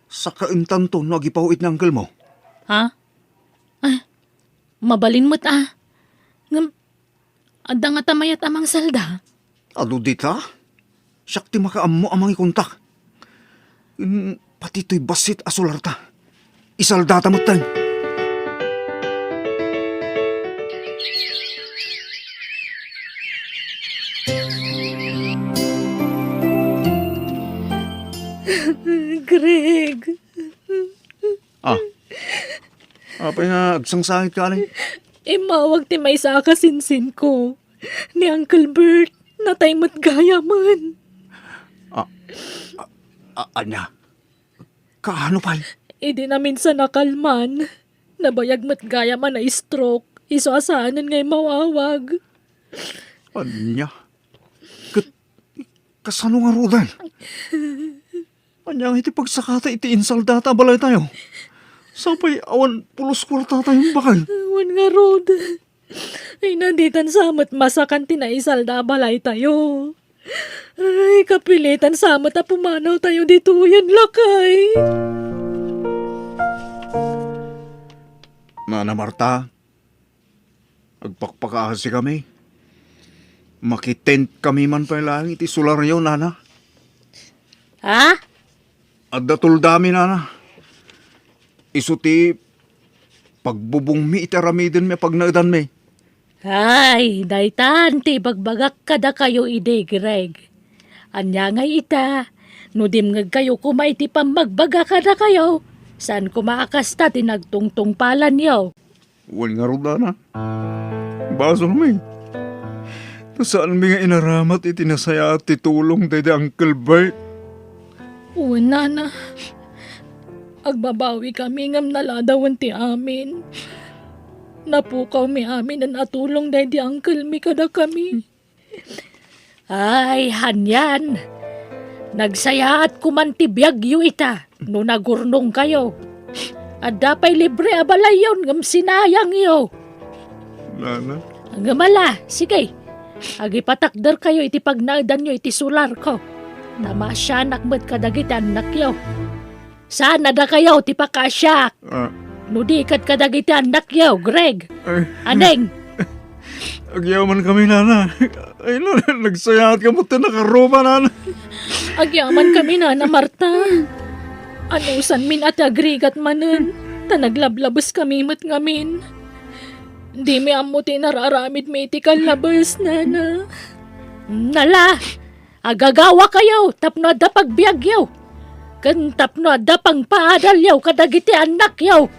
Sakaentanto no agipawit ni uncle mo. Ha? A, mabalin met, a. Ngem, adda ngata mayat a mangsalda? Adu dita? Siak ti makaammo a mangikontak. Ken pati toy bassit a solarta, isaldata metten. Greg. A, apay nga agsangsangitka, Aling? Immawag ti maysa a kasinsinko. Ni Uncle Bert, natay met gayamen. A, a, a, ania? Kaano pay? Idi naminsan a kalman, nabayag met gayamen a stroke, isu a saanen nga immawawag. Ania? Ket kasano ngaruden? Ania nga iti pagsakata iti insaldata a balaytayo? Sapay awan pulos kuartatayon, baket. Awan ngarud. Ay, naditan sa met masakan ti naisalda a balaytayo. Ay, kapilitan sa met a pumanawtayo ditoyen, lakay. Nana Marta, agpakpakaasikami. Makitentkami man pay laeng iti solaryo, nana. Ha? Adda toldami, nana. Isu ti pagbubongmi iti aramidenmi a pagnaedanmi. Ay, daytan ti ibagbagak kadakayo idi, Greg. Ania ngay ita, no dimngegkayo koma iti pammagbaga kadakayo, saan koma a kasta ti nagtungtungpalanyo. Wen ngarud, nana. Basolmi. Ta saanmi nga inaramat iti nasayaat ti tulong daydi Uncle Bert. Wen, nana. Agbabawikami ngem naladawen ti amin. Napukawmi aminen a tulong daydi uncle mi kadakami. Ay, anian. Nagsayaat koman ti biagyo ita no nagurnongkayo. Adda pay libre a balayyon ngem sinayangyo. Nana? Ngem ala, sige. Agipatakderkayo iti pagnaedanyo iti solarko. Ta maasianak met kadagiti annakyo. Saan a dakayo ti pakaasiak. Ah. No di ket kadagiti annakyo, Greg. Ay. Aneng? Agyamankami, nana. Ay, nana, nagsayaatka met ti nakaruba, nana. Agyamankami, nana Marta. Anusanmin a ti agrigat manen, ta naglablabeskami met ngamin. Dimi ammo ti inararamidmi iti kallabes, nana. Nala, agagawakayo tapno adda pagbiagyo, ken tapno adda pangpaadalyo kadagiti annakyo.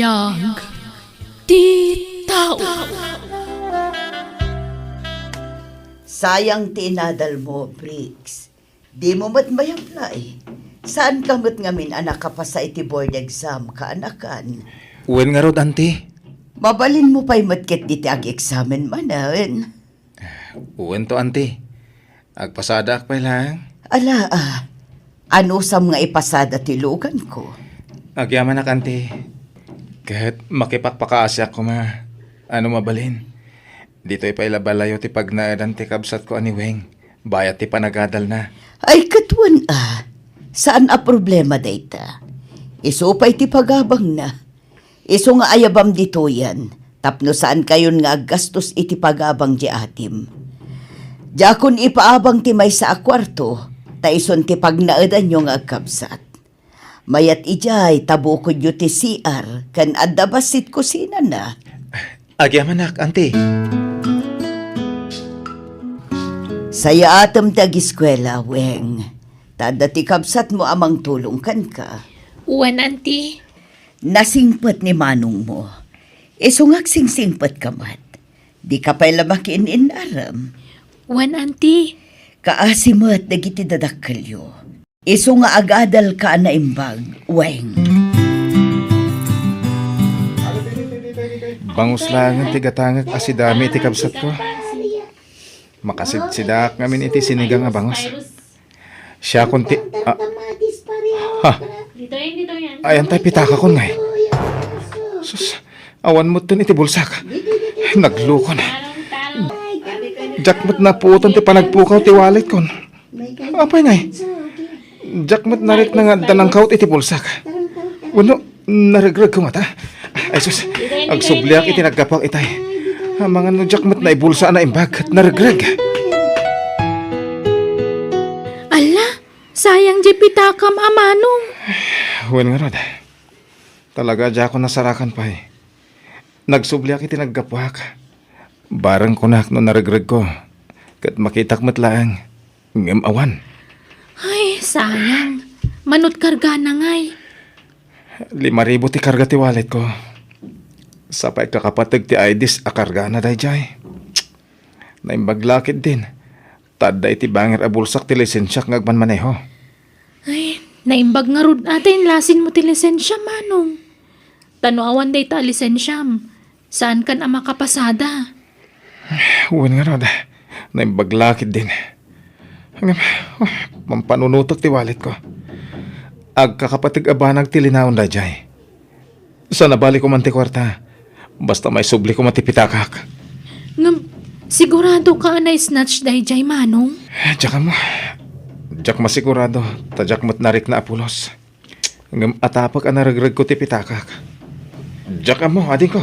Biag ti tao. Sayang ti inadal mo, Briggs. Di mo met mayablai. Saanka met ngamin a nakapasa iti board exam, kaanakan? Wen ngarud, Auntie. Mabalinmo pay met ketdi ti ag-examen manen. Wen to, Auntie. Agpasadaak pay laeng. Ala, a. Anusam nga ipasada ti luganko? Agyamanak, Auntie. Ket makipakpakaasiak koma. Ano mabalin? Ditoy pay la balayo ti pagnaedan ti kabsatko a ni Weng, bayat ti panagadalna. Ay, ket wen a. Saan a problema dayta. Isu pay ti pagabangna. Isu nga ayabam ditoyen, tapno saankayon nga aggastos iti pagabang ti atim. Diakon ipaabang ti maysa a kuarto, ta isun ti pagnaedanyo nga agkabsat. Mayat idiay, ta bukodyo ti C R, ken adda bassit kusinana. Agyamanak, Auntie. Sayaatem ti agiskuela, Weng. Ta adda ti kabsatmo a mangtulong kenka. Wen, Auntie. Nasingpet ni manongmo. Isu nga agsingsingpetka met. Dika pay la makiin-inarem. Wen, Auntie. Kaasi met dagiti dadakkelyo. Isu nga agadalka a naimbag, Weng. Bangus laengen ti gatangek a sidami iti kabsatko. Makasidsidaak ngamin iti sinigang a bangus. Siakon ti, ah, ha? Dito yan, dito yan. Ayan tay pitakakon ngay. Sus, awan metten iti bulsak. Naglukon. Diak met napuotan ti panagpukaw ti waletkon. Apay ngay? Diak met narikna nga adda nangkaut iti bulsak. Wenno, naregregko ngata? Ay sus, agsubliak iti naggapuak itay. Amangan no diak met naibulsa a naimbag ket naregreg. Alla, sayang diay pitakam a manong. Wen ngarud. Talaga, diakon nasarakan pay. Nagsubliak iti naggapuak. Bareng kunak no naregregko, ket makitak met laeng, ngem awan. Ay, sayang. Manut kargana ngay? Lima ribu ti karga ti waletko. Sa pay kakapateg ti I Ds a kargana daydiay. Naimbag la ketdin, ta adda iti bangir a bulsak ti lisensiak nga agmanmaneho. Ay, naimbag ngarud a ta inlasinmo ti lisensia, manong. Ta no awan dayta a lisensiam, saankan a makapasada. Wen ngarud, naimbag la ketdin. Ngem, pampanunotek ti waletko. Agkakapateg a banag ti linaon daydiay. Sa nabali ko man ti kuarta, basta maisubli ko man ti pitakak. Ngem, sigurado ka a na-snatch daydiay, manong? Diak ammo. Diak masigurado, ta diak met narikna a pulos. Ngem atapek a naregregko ti pitakak. Diak ammo, adingko.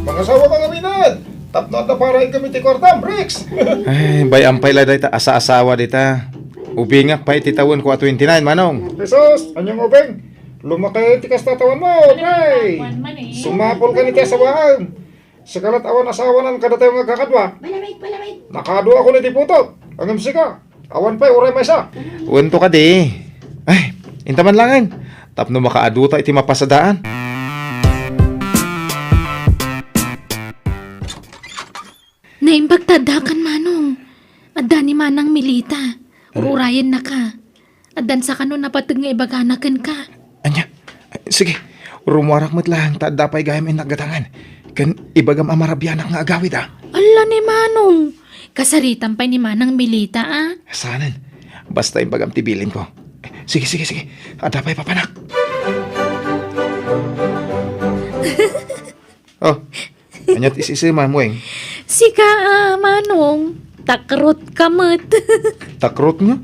Mangasawa ka ngamin, tapno adda para inkami ti kuartam, Rex! Ay, bay-am pay la dayta asa-asawa dita. Ubingak pay iti tawenko a twenty-nine, manong. Jesus, ania nga ubing? Lumaki ti kasta tawenmo, pre. Sumapul ka ni ti asawaem. Sika lat awan asawanan kadatayo nga agkakadua. Malamig, malamig. Nakaduakon iti putot. Ngem sika, awan pay uray maysa. Wen to kadi. Ay, inta man laeng. Tapno makaaduta iti mapasadaan. Naimbag ta addakan, manong. Adda ni Manang Milita. Hmm. Ururayennaka. Addan sa kano napateg nga ibagana kenka. Ania? Sige, rumuarak met laeng ta adda pay gayam innak gatangen. Ken ibagam a marabianak nga agawid, a. Alla ni manong! Kasaritam pay ni Manang Milita, a. Saanen. Basta ibagam ti bilinko. Sige, sige, sige. Adda pay papanak. Oh, ania ti isisema, Mueng? Sika, a, manong. Takrot ka met. Takrot nga?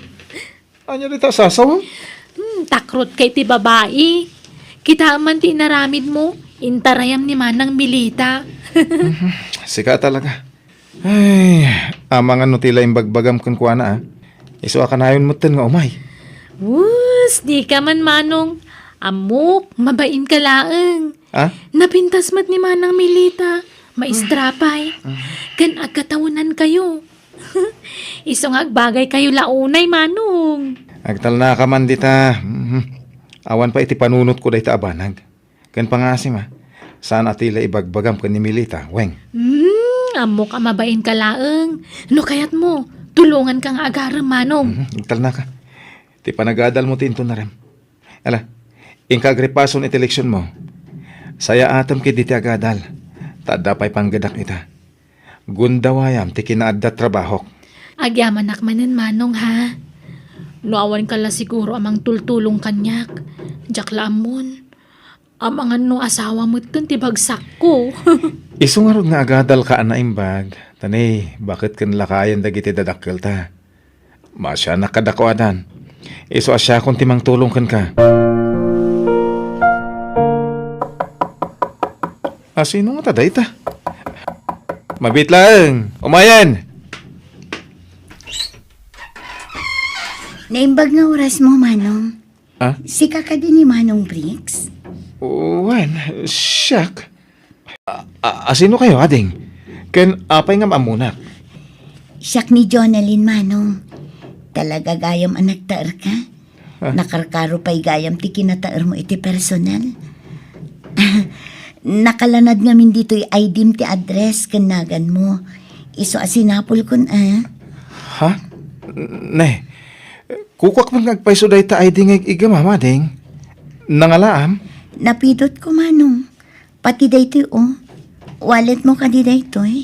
Ania dita sasaw? Hmm, takrot ka iti babai. Kita man ti inaramidmo, intarayam ni Manang Milita. Mhm. Sika talaga. Ay, amangan no ti la imbagbagam kenkuana, a. Isu a kanayon metten nga umay. Wus, di ka man, manong. Ammok, mabain ka laeng. Ah? Napintas met ni Manang Milita. Maestra pay. Ken agkatawenankayo. Isu nga agbagaykayo la unay, manong. Agtalnaka man dita. Mhm. Awan pay iti panunotko dayta a banag. Ken pangasim, a, saan a ti la ibagbagam ken ni Milita, Weng. Hmm, ammok a mabain ka laeng. No kayatmo, Tulonganka nga agarem, Manong. Mhm, igtalnaka. Ti panagadalmo ti intunarem. Ala, inka agripason iti leksionmo. Sayaatem ketdi ti agadal, ta adda pay panggedak ita. Gundawayam ti kinaadda trabahok. Agyamanak manen, Manong, ha? No awanka la siguro a mangtultulong kaniak, diak la ammon. Amangan no asawa metten ti bagsakko. Isu ngarud nga agadalka a naimbag, ta ne, baket ken lakayen dagiti dadakkelta. Maasianak kadakuadan. Isu a siakon ti mangtulong kenka. Asino ngata dayta? Mabiit laeng. Umayen! Naimbag nga orasmo, Manong. Ah? Sika kadi ni Manong Briggs? Wen, siak. A-, a-, asino kayo, ading? Ken apay nga maammonak? Siak ni Jonalyn, Manong. Talaga gayam a nagtaerka? Ah? Nakarkaro pay gayam ti kinataermo iti personal. Nakalanad ngamin ditoy I D-m ti address ken naganmo. Isu a sinapulkon, a. Ha? Ne, kukuak met nga agpayso dayta I D nga ig-, iggamam, ading. Nangalaam? Napidotko, Manong. Pati daytoy, o. Walletmo kadi daytoy?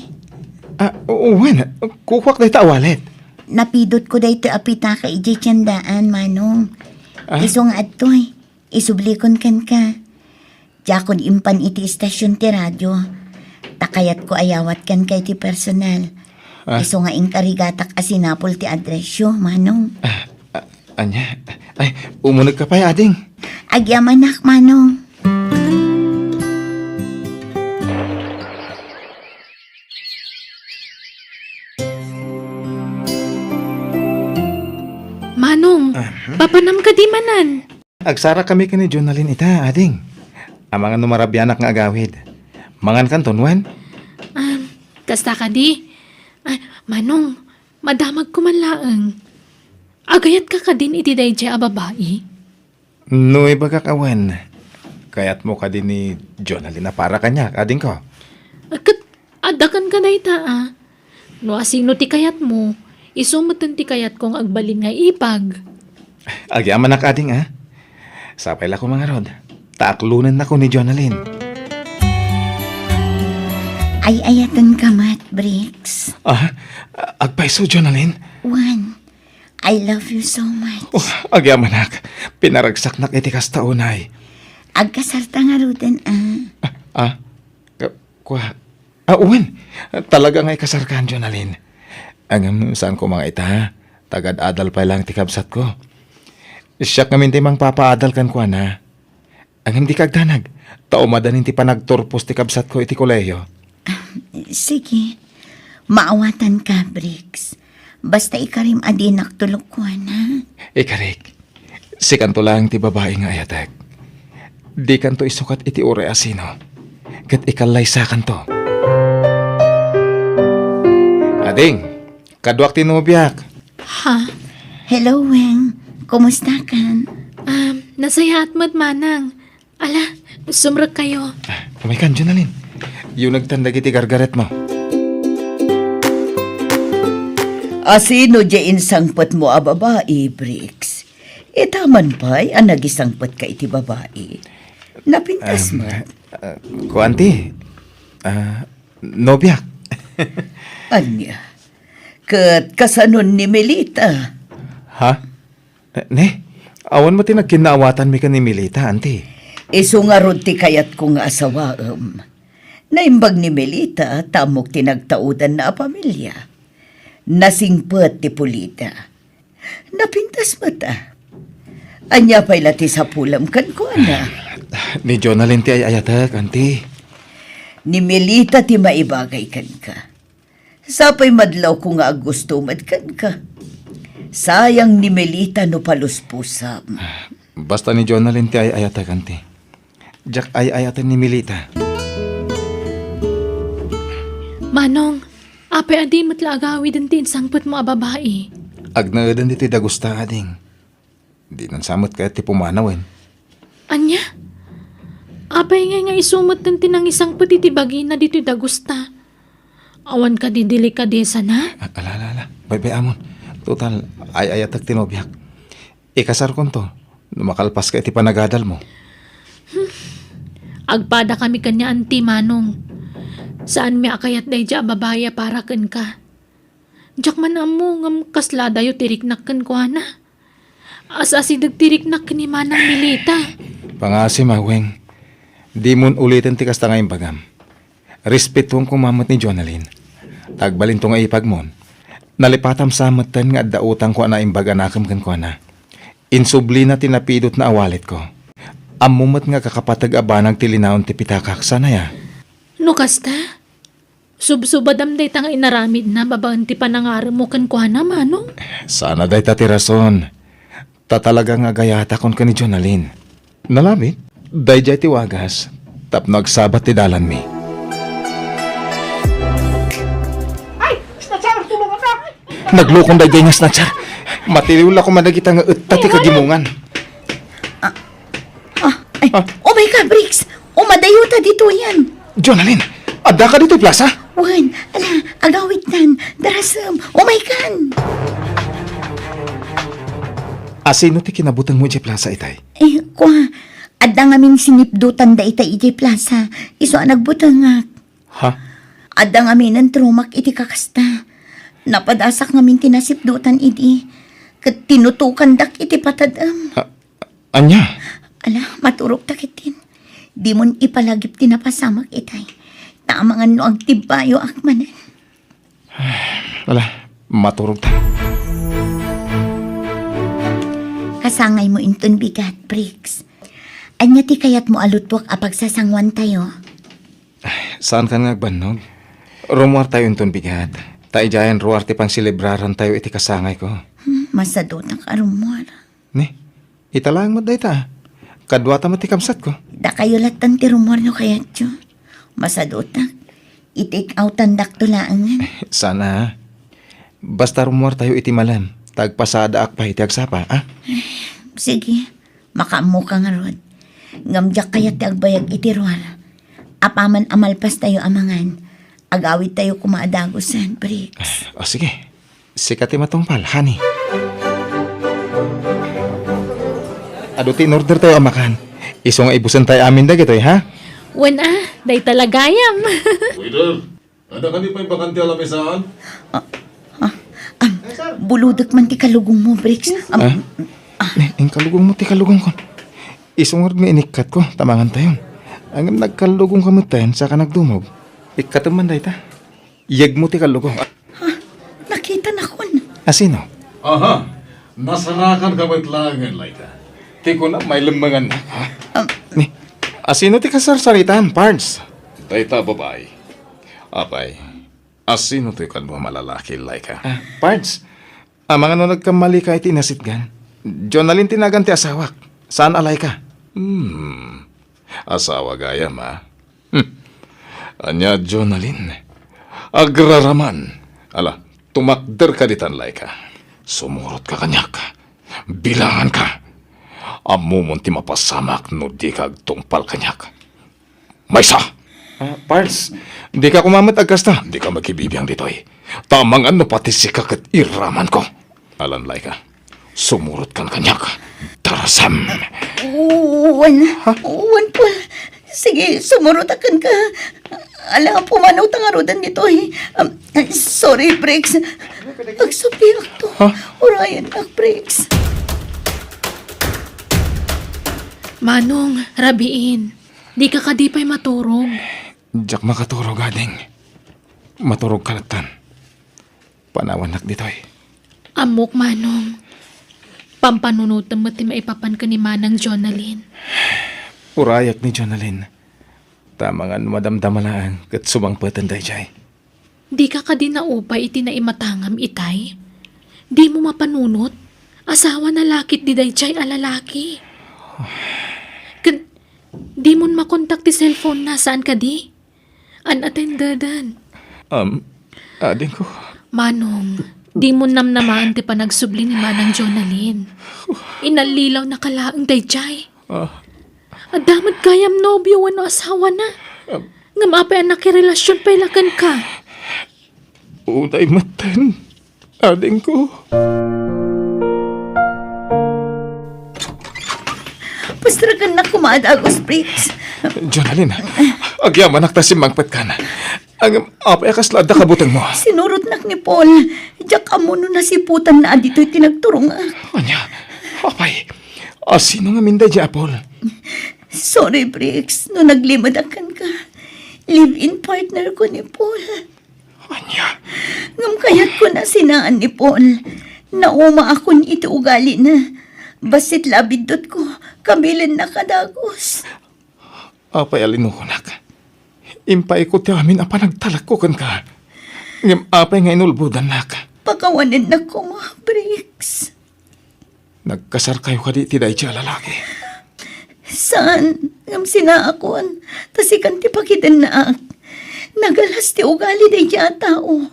Ah, o-, wen, kukuak dayta a wallet. Napidotko daytoy a pitaka idiay tiendaan, Manong. Ah? Isu nga adtoy, isublikon kenka. Diakon impan iti istasion ti radio. Ta kayatko a yawat kenka iti personal. Ah. Isu nga inkarigatak a sinapol ti addressyo, Manong. Ah, ah, ania? Ay, umunegka pay, ading. Agyamanak, Manong. Manong, ah, hmm? Papanam kadi manen? Agsarakami ken ni Jonalyn ita, ading. Amangan no marabianak nga agawid. Mangankanton, wen? Ah, kasta kadi? Ah, Manong, madamagko man laeng. Agayatka kadin iti daydiay a babai? No ibagak a wen, kayatmo kadi ni Jonalyn a para kaniak, adingko? Ket adda kenka dayta, a. No asino ti kayatmo, isu metten ti kayatko nga agbalin nga ipag. Agyamanak, ading, a. Sapay la koma ngarud, ta aklonennako ni Jonalyn. Ay-ayatenka met, Briggs. Ah, agpayso, Jonalyn? Wen, I love you so much. Oh, agyamanak, pinaragsaknak iti kasta unay. Agkasarta ngaruden, a. Ah, ah? Ka-, kua-, ah, wen. Talaga nga ikasarkan, Jonalyn. Ngem saan koma nga ita, tagad-adal pay laeng ti kabsatko. Siak ngamin ti mangpapaadal kenkuana. Ngem dika agdanag, ta umadanin ti panagturpos ti kabsatko iti kolehiyo. Sige, maawatanka, Briggs. Basta ikarim a dinak tulokkuana. Ikarik. Sikanto laeng ti babai nga ayatek. Dikanto isukat iti uray a sino, ket ikallaysakanto. Ading, kaduak ti nobiak. Ha? Hello, Weng. Kumustakan? Um, nasayaat met, Manang. Ala, sumrekkayo. Ah, umaykan, Jonalyn. Yunegtan dagiti gargaretmo. Asino diay insangpetmo a babai, Briggs? Ita man pay a nagisangpetka iti babai. Napintas met. Ah, kuan ti, ah, nobiak. Ania? Ket kasanon ni Melita? Ha? Ne? Awan met ti nagkinnaawatanmi ken ni Melita, anti. Isu ngarud ti kayatko nga asawaem. Naimbag ni Melita ta ammok ti nagtaudanna a pamilia. Nasingpet ti pulida. Napintas met, a. Ania pay la ti sapulem kenkuana? Ni Jonalyn ti ay-ayatek, anti. Ni Melita ti maibagay kenka. Sapay madlawko nga aggusto met kenka. Sayang ni Melita no paluspusam. Basta ni Jonalyn ti ay-ayatek, anti. Diak ay-ayaten ni Melita. Manong, apay a di met la agawiden ti insangpetmo a babai? Agnaeden ditoy dagusta, ading. Dinan sa met kayat ti pumanawen. Ania? Apay ngay nga isu metten ti nangisangpet iti bagina ditoy dagusta? Awan kadi delikadesana? A-, ala, ala, ala. Baybay-amon. Total, ay-ayatek ti nobiak. Ikasarkonto, no makalpaska iti panagadalmo. Hmm. Agpadakami kanian ti Manong. Saanmi a kayat daydiay a babai a para kenka. Diak man ammo ngem kasla adayo ti riknak kenkuana. As-asideg ti riknak ken ni Manang Milita. Pangaasim, Weng. Dimon uliten ti kasta nga imbagam. Respetuem koma met ni Jonalyn. Ta agbalinto nga ipagmon, nalipatam sa metten nga adda utangko a naimbag a nakem kenkuana. Insublina ti napidutna a walletko. Ammom met nga kakapateg a banag ti linaon ti pitakak, saan aya? No kasta, subsubadam dayta nga inaramidna babaen ti panangaremmo kenkuana, Manong? Saan a dayta ti rason. Ta talaga nga agayatakon ken ni Jonalyn. Nalabit, daydiay ti wagas tapno agsabat ti dalanmi. Ay, snatcher, tulungan na! Naglukon daydiay nga snatcher. Matiliw la koma dagita nga etta ti kagimongan. Ah, ay, ah. Umay ka, Briggs. Umadayo ta ditoyen. Jonalyn, adda ka ditoy plaza? Wen, ala, agawidtan. Darasem, umay kan. Asino ti kinabutengmo idiay plaza, itay? Eh, kua, adda ngamin sinipdutan dayta idiay plaza. Isu a nagbutengak. Ha? Adda ngaminen trumak iti kakasta. Napadasak ngamin ti nasipdutan idi. Ket tinutokandak iti patadem. Ha? Ania? Ala, maturogta ketdin. Dimon ipalagip ti napasamak itay. Ta amangan no agtibbayoak manen. Ala, maturogta. Kasangaymo inton bigat, Briggs. Ania ti kayatmo a luttuak a pagsasanguantayo? Saankan nga agbannog. Rummuartayo inton bigat. Ta idiayen ruar ti pangselebrarantayo iti kasangayko. Hmm, masadutak a rummuar. Ni, ita laeng met dayta. Kaduata met ti kabsatko. Dakayo lattan ti rummuar no kayatyo. Masadutak. I-take outandakto laengen. Sana. Basta rummuartayo iti malem, ta agpasadaak pay iti agsapa, a? Sige, makaammoka ngarud. Ngem diak kayat ti agbayag iti ruar. Apaman a malpastayo a mangan, agawidtayo koma a dagusen, Briggs. O, sige. Sika ti matungpal, honey. Adu ti in-ordertayo a makan. Isu nga ibusentayo amin dagitoy, ha? Wen a, dayta la gayam. Waiter, adda kadi pay bakante a lamesaan? Ah, ah, ah, bulodek man ti kalugongmo, Briggs. Am, ah? Ni, inkalugongmo ti kalugongko. Isu ngarud nga inikkatko, ta mangantayon. Ngem nagkalugongka metten, saka nagdumog. Ikkatem man dayta. Yegmo ti kallugong. Ha? Nakitanakon. Asino? Aha. Nasarakanka met laengen, Laika. Ti kunam, mailemmengannak, ha? Um, Ni, asino ti kasarsaritam, Pards? Dayta a babai. Apay, asino toy kano a malalaki, Laika? Ah, Pards, amangan no nagkammalika iti nasitgan. Jonalyn ti nagan ti asawak. Saan a Laika? Hmm. Asawa gayam, a? Hmm. Ania, Jonalyn? Agraraman. Ala, tumakderka ditan, Laika. Sumurotka kaniak. Bilanganka. Ammomon ti mapasamak no dika agtungpal kaniak. Maysa! Ah, Pards, dika koma met agkasta. Dika makibibiang ditoy. Ta amangan no pati sika ket iramanko. Alan, Laika. Sumurotkan kaniak. Darasem. Wen, ha? Wen, Paul. Sige, sumurotak kenka. Ala, pumanawta ngaruden ditoy. Um, sorry, Briggs. Agsubliakto. Ha? Urayennak, Briggs. Manong, rabiin. Dika kadi pay maturog? Diak makaturog, ading. Maturogka lattan. Panawannak ditoy. Ammok, Manong. Pampanunotem met ti maipapan ken ni Manang Jonalyn. Urayak ni Jonalyn. Ta amangan no madamdama laeng ket sumangpeten daydiay. Dika kadi naupay iti naimatangam itay? Dimo mapanunot? Asawana la ketdi daydiay a lalaki. Ken dimon makontak ti cellphone-na, saan kadi? Unattended-en. Um, adingko. Manong, dimon namnamaen ti panagsubli ni Manang Jonalyn. Inallilawnaka laeng daydiay. Ah. Adda met gayam nobio wenno asawana. Um. Ngem apay a nakirelasion pay la kenka? Uday metten, adingko. Pastragannak koma a dagus, Bricks. Jonalyn, agyamanak ta simmangpetkan. Ngem apay a kasla adda kabutengmo? Sinurotnak ni Paul. Diak ammo no nasiputanna a ditoy ti nagturongak. Ania? Apay? A sino ngamin daydiay a Paul? Sorry, Bricks, no naglimedak kenka. Live-in partner ko ni Paul. Ania? Ngem kayatko a sinaan ni Paul. Naumaakon iti ugalina. Bassit la a biddutko, kabilennak a dagus. Apay a linukonak? Impayko ti amin a panagtalekko kenka. Ngem apay nga inulbodannak? Pakawanennak koma, Bricks. Nagkasarkayo kadi iti daydiay a lalaki? Saan, ngem sinaakon, ta sikan ti pakidennaak. Nagalas ti ugali daydiay a tao.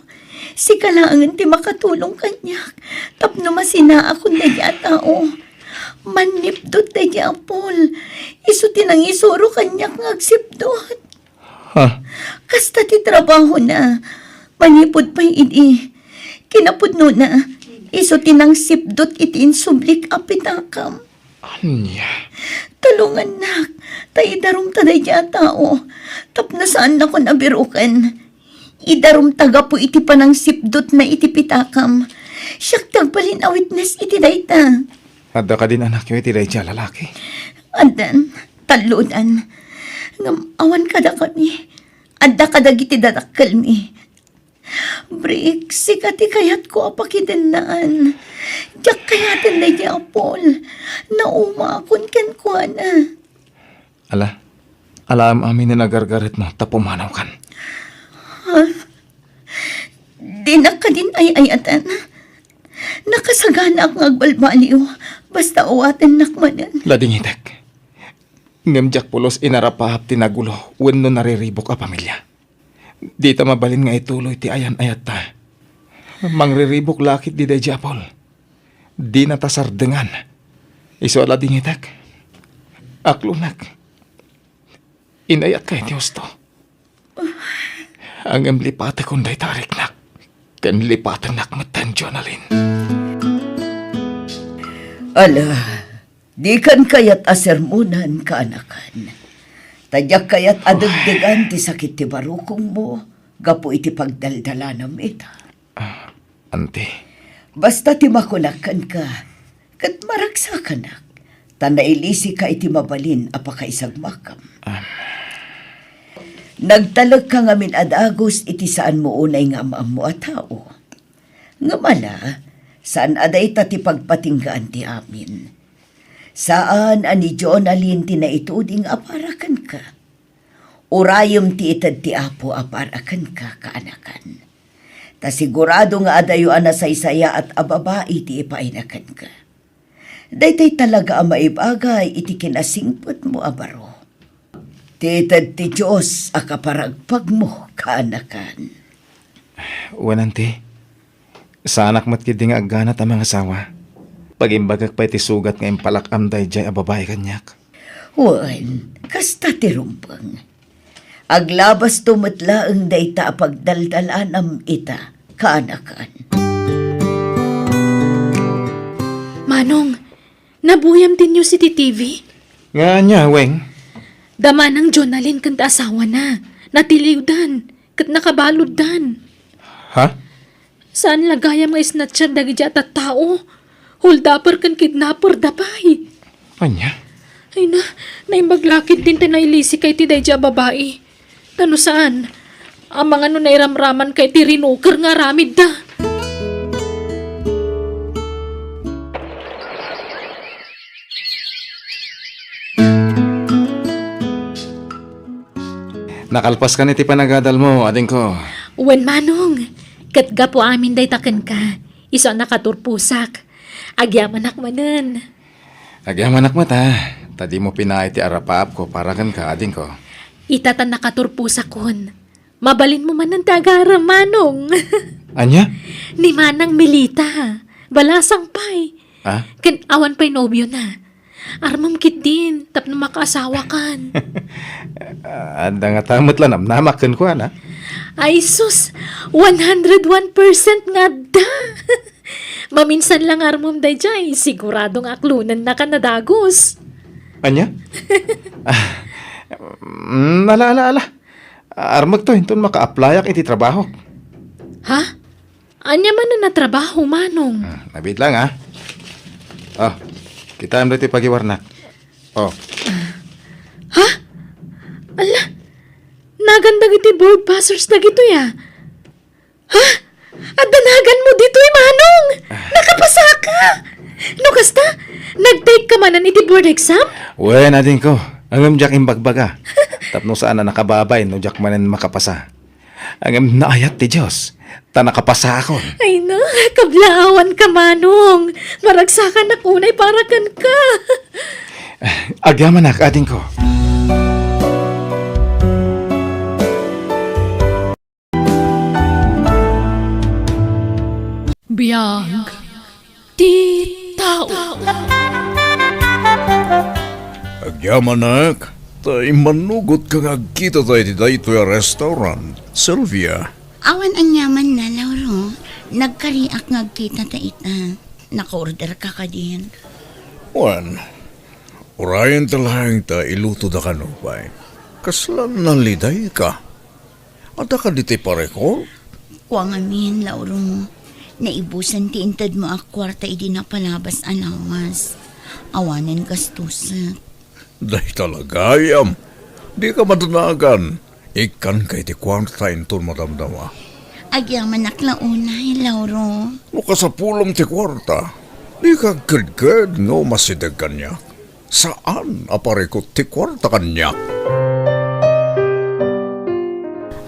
Sika laengen ti makatulong kaniak tapno masinaakon daydiay a tao. Mannipdut daydiay a Paul. Isu ti nangisuro kaniak nga agsipdut. Ha? Kasta ti trabahona. Manipud pay idi, kinapudnona, isu ti nangsipdut iti insublik a pitakam. Ania? Tulongannak, ta idarumta daydiay a tao, tapno saannakon a biroken. Idarumta gapu iti panangsipdutna iti pitakam. Siak ti agbalin a witness iti dayta. Adda kadin anakyo iti daydiay a lalaki? Addan, tallodan. Ngem awan kadakami. Adda kadagiti dadakkelmi. Brik, sika ti kayatko a pakidennaan. Diak kayaten daydiay a Paul. Naumaakon kenkuana. Ala, alaem amin nga agargaretmo ta pumanawkan. Ha? Dinak kadin ay-ayatan. Nakasaganaak nga agbalbaliw, basta awatennak manen. Ladingitek. Ngem diak pulos inarapaap ti nagulo wenno nariribuk a pamilia. Dita mabalin nga ituloy ti ayan-ayatta. Mangriribuk la ketdi daydiay a Paul. Dinata sardengan. Isu a ladingitek. Aklonek. Inay-atka iti husto. Ngem lipatekon dayta a riknak. Ken lipatennak metten, Jonalyn. Ala, dikan kayat a sermonan, kaanakan. Ta diak kayat a degdegan ti sakit ti barukongmo gapu iti pagdaldalanam ita. Ah, Auntie. Basta ti makunak kenka, ket maragsakanak, ta nailisika iti mabalin a pakaisagmakam. Ah. Nagtalekka ngamin a dagus iti saanmo unay nga am-ammo a tao. Ngem ala, saan a dayta ti pagpatinggaan ti amin. Saan a ni Jonalyn ti naituding a para kenka. Urayem ti ited ti Apo a para kenka, kaanakan. Ta sigurado nga adayo a nasaysayaat a babai ti ipaayna kenka. Daytoy talaga a maibagay iti kinasingpetmo a baro. Ti ited ti Dios a kaparagpagmo, kaanakan. Wen, Auntie. Saanak met ketdi nga agganat a mangasawa. Pagimbagak pay ti sugat nga impalak-am daydiay a babai kaniak. Wen, kasta ti rumbeng. Aglabasto met laeng dayta a pagdaldalanam ita, kaanakan. Manong, nabuyam ti news iti T V? Nga ania, Weng? Da manang Jonalyn ken ti asawana. Natiliwdan, ket nakabaluddan. Ha? Saan la gayam nga isnatcher dagiti a tattao. Holdaper ken kidnapper da pay. Ania? Ay na, naimbag la ketdin ti nailisika iti daydiay a babai. Ta no saan, amangan no nairamramanka iti rinuker nga aramidda. Nakalpaskan iti panagadalmo, adingko. Wen, Manong. Ket gapu amin dayta kenka, isu a nakaturposak. Agyamanak manen. Agyamanak met, a, ta dimo pinaay ti arapaapko para kenka, adingko. Ita ta nakaturposakon. Mabalinmo manen ti agarem, Manong. Ania? Ni Manang Melita. Balasang pay. Ah? Ken awan pay nobiona. Armem ketdin, tapno makaasawakan. Adda ngata met la namnamak kenkuana. Ay sus, one hundred one percent nga adda. Maminsan lang armem daydiay, sigurado nga aklonennaka a dagus. Ania? Ah, mm, ala, ala, ala. Armekto inton maka-applyak iti trabahok. Ha? Ania manen a trabaho, Manong? Hmm, abit lang, ha? Oh, kitaem ditoy pagiwarnak. Oh. Ha? Ala, nagan dagiti board passers dagitoy, a. Ha? Adda naganmo ditoy, Manong? Ah. Nakapasaka! No kasta, nag-take ka manen iti board exam? Wen, adingko. Ngem diak imbagbaga. Tapno saan a nakababay no diak manen makapasa. Ngem naayat ti Dios, ta nakapasakon. Ay na, kablaawanka, Manong. Maragsakanak unay para kenka. Agyamanak, adingko. Biag ti tao. Agyamanak, ta immanugotka nga agkita iti daytoy a restaurant, Sylvia. Awan aniamanna, Lauro. Nagkariak nga agkita ta ita. Naka-order ka kadin? Wen, urayen ta laeng ta iluto da kano pay. Kasla nalidayka. Adda kadi ti parekor? Kua ngamin, Lauro. Naibusan ti intedmo a kuarta idi napalabas a lawas. Awanen gastusek. Dayta la gayam. Dika madanagan. Ikkanka iti kuarta inton madamdama. Agyamanak la unay, Lauro. No kasapulem ti kuarta, dika agkedked nga umasideg kaniak. Saan a parikut ti kuarta kaniak.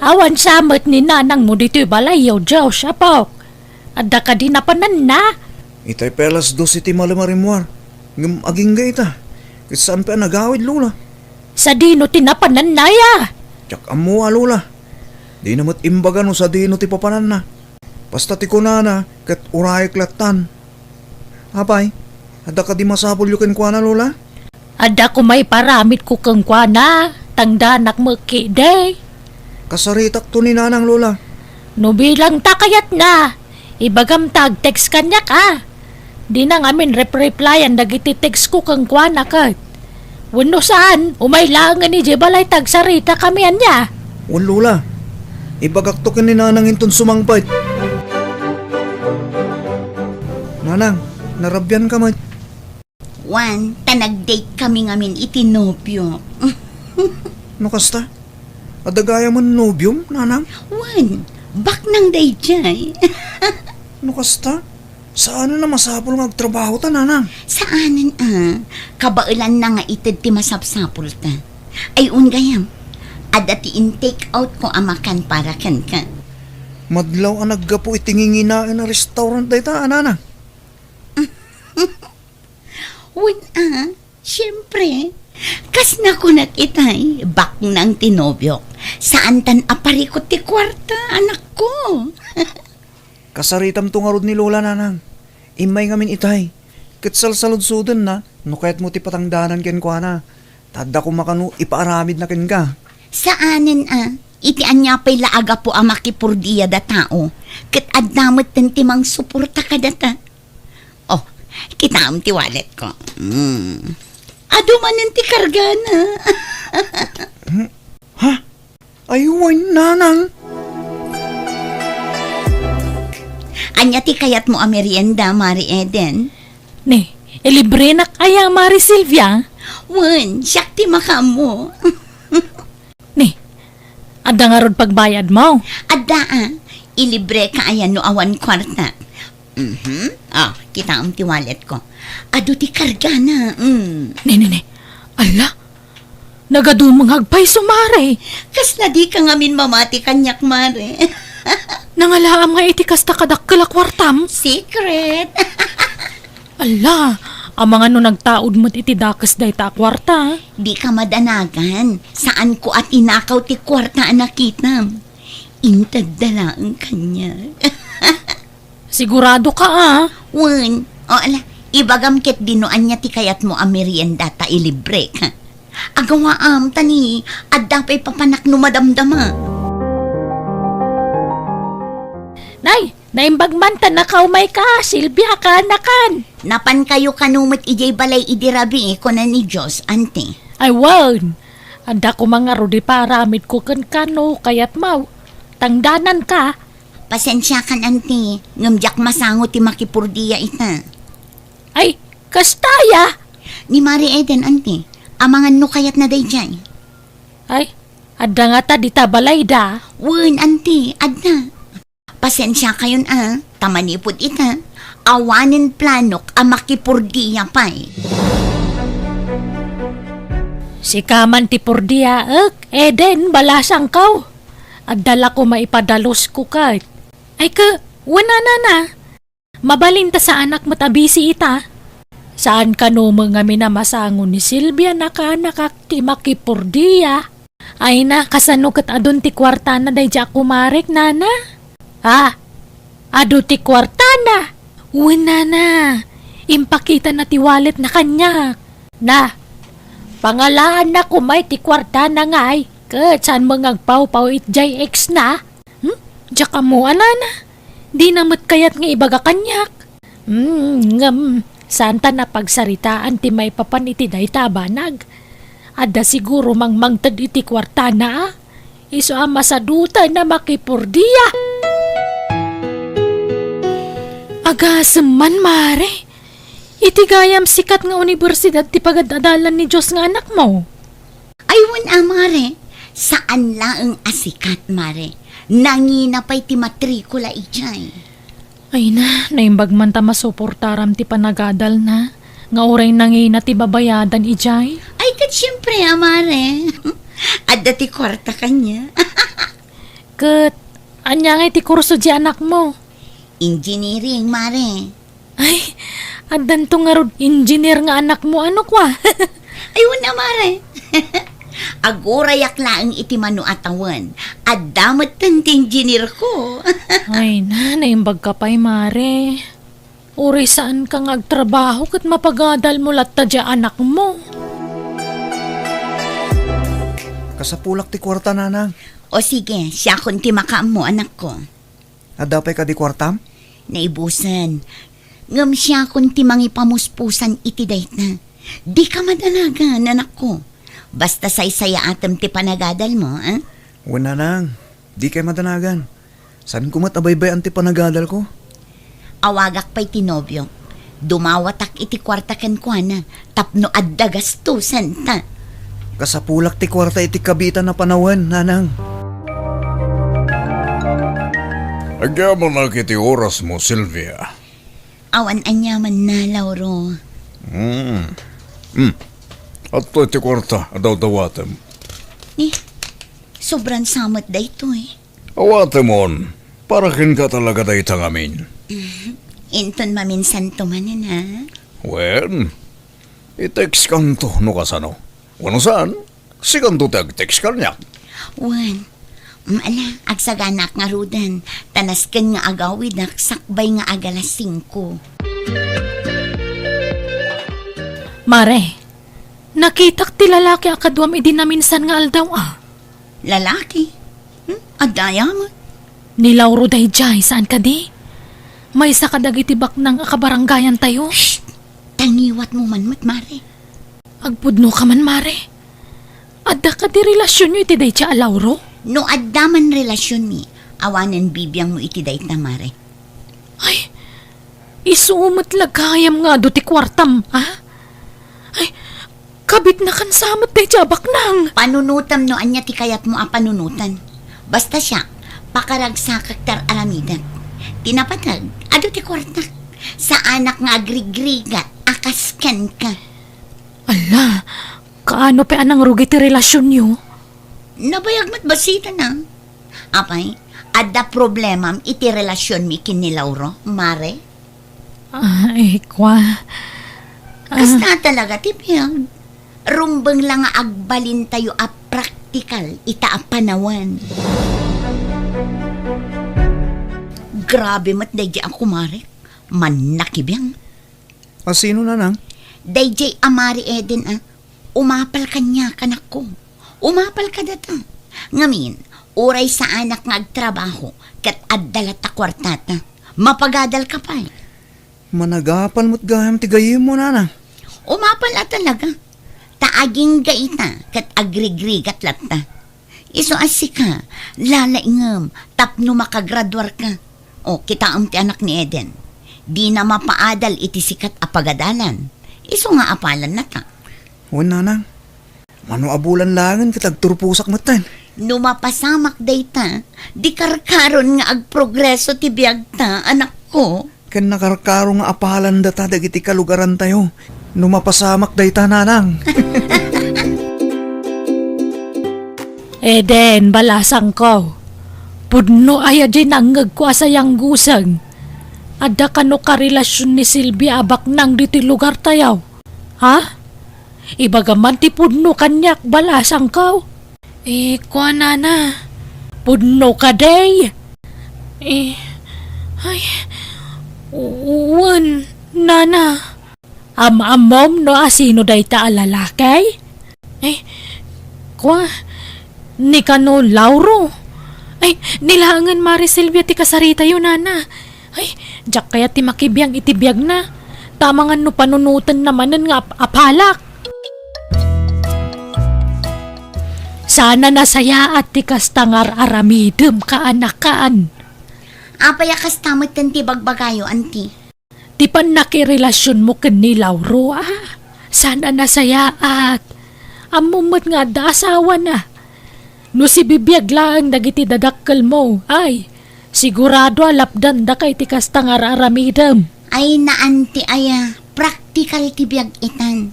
Awan sa met ni nanangmo ditoy balayyo, Dios, apok. Adda kadi napananna? Itay pay alas dos iti malem a rimmuar, ngem agingga ita. Ket saan pay a nagawid, Lola. Sadino ti napananna, ya? Diak ammo a, Lola. Dina met imbaga no sadino ti papananna. Basta ti kunana, ket urayek lattan. Apay, adda kadi masapulyo kenkuana, Lola? Adda koma iparamidko kenkuana, tangdanak met ketdi. Kasaritakto ni Nanang, Lola. No bilang ta kayatna, ibagam ta ag-text kaniak, a. Dina ngamin rep-replyan dagiti textko kenkuana ket. Wenno saan, umay laengen idiay balay ta agsaritakami, ania? Wen, Lola. Ibagakto ken ni Nanang inton sumangpet. Nanang, narabianka met. Wen, ta nag-date kami ngamin iti nobio. No kasta, adda gayamen nobiom, Nanang? Wen, baknang daydiay. No kasta, saanen a masapul nga agtrabaho ta, Nanang? Saanen a. Kabaelanna nga ited ti masapsapulta. Ay, un gayam, adda ti in-take outko a makan para kenka. Madlaw a naggapu iti nginginaen a restaurant dayta, a, Nanang? Wen a, siempre. Kas nakunak itay, baknang ti nobiok. Saantan a parikut ti kuarta, anakko. Kasaritamto ngarud ni Lola, Nanang. Immay ngamin itay. Ket salsaludsodenna, no kayatmo ti patangdanan kenkuana. Ta adda koma kano ipaaramidna kenka. Saanen a, iti ania pay la a gapu a makipurdiada tao, ket adda metten ti mangsuporta kadata. Oh, kitaem ti walletko. Hmm. Adu manen ti kargana. Hmm? Ha? Ay, wen, Nanang. Ania ti kayatmo a merienda, Mari Eden? Ni, ilibrenak aya, Mari Silvia? Wen, siak ti makaammo. Ni, adda ngarud pagbayadmo? Adda a. Ilibreka aya no awan kuarta. Mhm. Ah, kitaem ti walletko. Adu ti kargana. Mm. Ni, ni, ni. Ala, nagadumengag pay isu, Mare. Kasla dika ngamin mamati kaniak, Mare. Nangalaam nga iti kasta kadakkel a kuartam? Secret. Ala, amangan no nagtaud met iti dakes dayta a kuarta. Dika madanagan. Saanko a tinakaw ti kuarta a nakitam. Intedda laeng kaniak. Siguradoka a? Wen. O, ala, Ibagam ketdi no ania ti kayatmo a merienda ta ilibrek. Agawaam, ta ni, adda pay papanak no madamdama. Nay, naimbag man ta nakaumayka, Silvia, kaanakan. Napankayo kano met idiay balay idi rabii, kuna ni Diyos, anti. Ay, wen. Adda koma ngarud ti paaramidko kenka no kayatmo. Tangdananka. Pasensiakan, anti, ngem diak masango ti makipurdia ita. Ay, kasta aya? Ni Mare Eden, anti, amangan no kayatna daydiay. Ay, adda ngata dita balayda? Wen, anti, adda. Pasensiakayon a, ta manipud ita, awanen planok a makipurdia pay. Sika man ti purdia, ek, Eden, balasangko. Adda la koma ipadalusko ket. Ay, ke, wen a, nana. Mabalin ta saanak met a bisi ita. Saan kano met ngamin a masango ni Silvia, nakaanakak ti makipurdia. Ay na, kasano ket adun ti kuartana daydiay a kumarek, nana? Ah, adu ti kuartana? Wen, nana. Impakitana ti walletna kaniak. Na, pangalaanna koma iti kuartana ngay, ket saan met nga agpawpaw iti diay ex na? Hmm? Diak ammo, a, nana. Dina met kayat nga ibaga kaniak. Hmm, ngem, saanta napagsaritaan ti maipapan iti dayta a banag. Adda siguro mangmangted iti kuartana, a. Isu a masadutan a makipurdia. Agasem man, Mare. Iti gayam sikat nga universidad ti pagad-adalan ni Diyos nga anakmo. Ay, wen a, Mare. Saan laeng a sikat, Mare. Nangina pay ti matrikula idiay. Ay na, naimbag man ta masuportaram ti panagadalna, nga uray nangina ti babayadan idiay. Ay, ket siempre a, Mare. Adda ti kuarta kaniak. Ket, ania ngay ti kurso ti anakmo? Engineering, Mare. Ay, addanto ngarud engineer nga anakmo, ano kua? Ay, wen a, Mare. Agurayak laeng iti mano a tawen. Adda metten ti engineer ko. Ay na, naimbagka pay, Mare. Uray saanka nga agtrabaho ket mapagadalmo latta diay anakmo. Kasapulak ti kuarta, nanang. O sige, siakon ti makaammo, anakko. Adda pay kadi kuartam? Naibusen. Ngem siakon ti mangipamuspusan iti dayta. Dika madanagan, anakko. Basta saysayaatem ti panagadalmo, a? Wen, nanang. Dikay madanagan. Saanko met a baybay-an ti panagadalko. Awagak pay ti nobiok. Dumawatak iti kuarta kenkuana tapno adda gastosenta. Kasapulak ti kuarta iti kabiitan a panawen, nanang. Agyamanak iti orasmo, Silvia. Awan aniamanna, Lauro. Hmm. Hmm. Adtoy ti kuarta a dawdawatem. Ni, sobran sa met daytoy. Awatemon, para kenka talaga dayta ngamin. Inton maminsanto manen, a? Wen, i-textkanto no kasano. Wenno saan, sikanto ti ag-text kaniak. Wen, mm, ala, agsaganaak ngaruden, ta nasken nga agawidak sakbay nga agalas singko. Mare, nakitak ti lalaki a kaduam idi naminsan nga aldaw, a. Lalaki? Hmm? Adda aya met? Ni Lauro daydiay, saan kadi? Maysa kadagiti baknang a kabarangayantayo. Shh! Tangiwatmo man met, Mare. Agpudnoka man, Mare. Adda kadi relasionyo iti daydiay a Lauro? No adda man relasionmi, awanen bibiangmo iti dayta, Mare. Ay, isu met la gayam nga adu ti kuartam, a? Ay, kabitnakan sa met daydiay a baknang. Panunotem no ania ti kayatmo a panunoten. Basta siak, pakaragsakak ti ar-aramidek. Ti napateg, adu ti kuartak. Saanak nga agrigrigat a kas kenka. Ala, kaano pay a nangrugi ti relasionyo? Nabayag met bassit, a. Apay, adda problemam iti relasionmi ken ni Lauro, Mare? Ay, kua. Ah. Kasta talaga ti biag. Rumbeng la nga agbalintayo a praktikal ita a panawen. Grabe met daydiay a kumarek. Mannakibiang. A sino, nanang? Dayjay a Mari Eden a. Umapal kaniak, anakko. Umapal kadata. Ngamin, uray saanak nga agtrabaho, ket adda latta kuartata. Mapagadalka pay. Managapal met gayam ti gayyemmo, nanang. Umapal a talaga. Ta agingga ita, ket agrigrigat latta. Isu a sika, lalaingem tapno makagraduarka. O, kitaem ti anak ni Eden. Dina mapaadal iti sikat a pagadalan. Isu nga apalannata. Wen, nanang. Mano a bulan laengen ket agturposak metten. No mapasamak dayta, di karkaron nga agprogreso ti biagta, anakko. Ken nakarkaro nga apalandata dagiti kalugarantayo no mapasamak dayta, nanang. Eden, balasangko. Pudno aya diay nangngegko a sayangguseng? Adda kano karelasion ni Silvia a baknang ditoy lugartayo? Ha? Ibagam man ti pudno kaniak, balasangko. Eh, kua, nana. Pudno kadi? Eh, ay, u-, wen, nana. Am-ammom no asino dayta a lalaki? Eh, kua, ni kano Lauro? Ay, ni laengen Mari Silvia ti kasaritayo, nana. Ay, diak kayat ti makibiang iti biagna. Ta amangan no panunotenna manen nga ap-, apalak. Saan a nasayaat ti kasta nga ar-aramidem, kaanakan. Apay a kasta metten ti bagbagayo, anti? Ti pannakirelasionmo ken ni Lauro, a? Saan a nasayaat. Ammom met nga adda asawana. No sibibiag laeng dagiti dadakkelmo, ay, sigurado a lapdandaka iti kasta nga ar-aramidem. Ay, naanti aya, praktikal ti biag itan.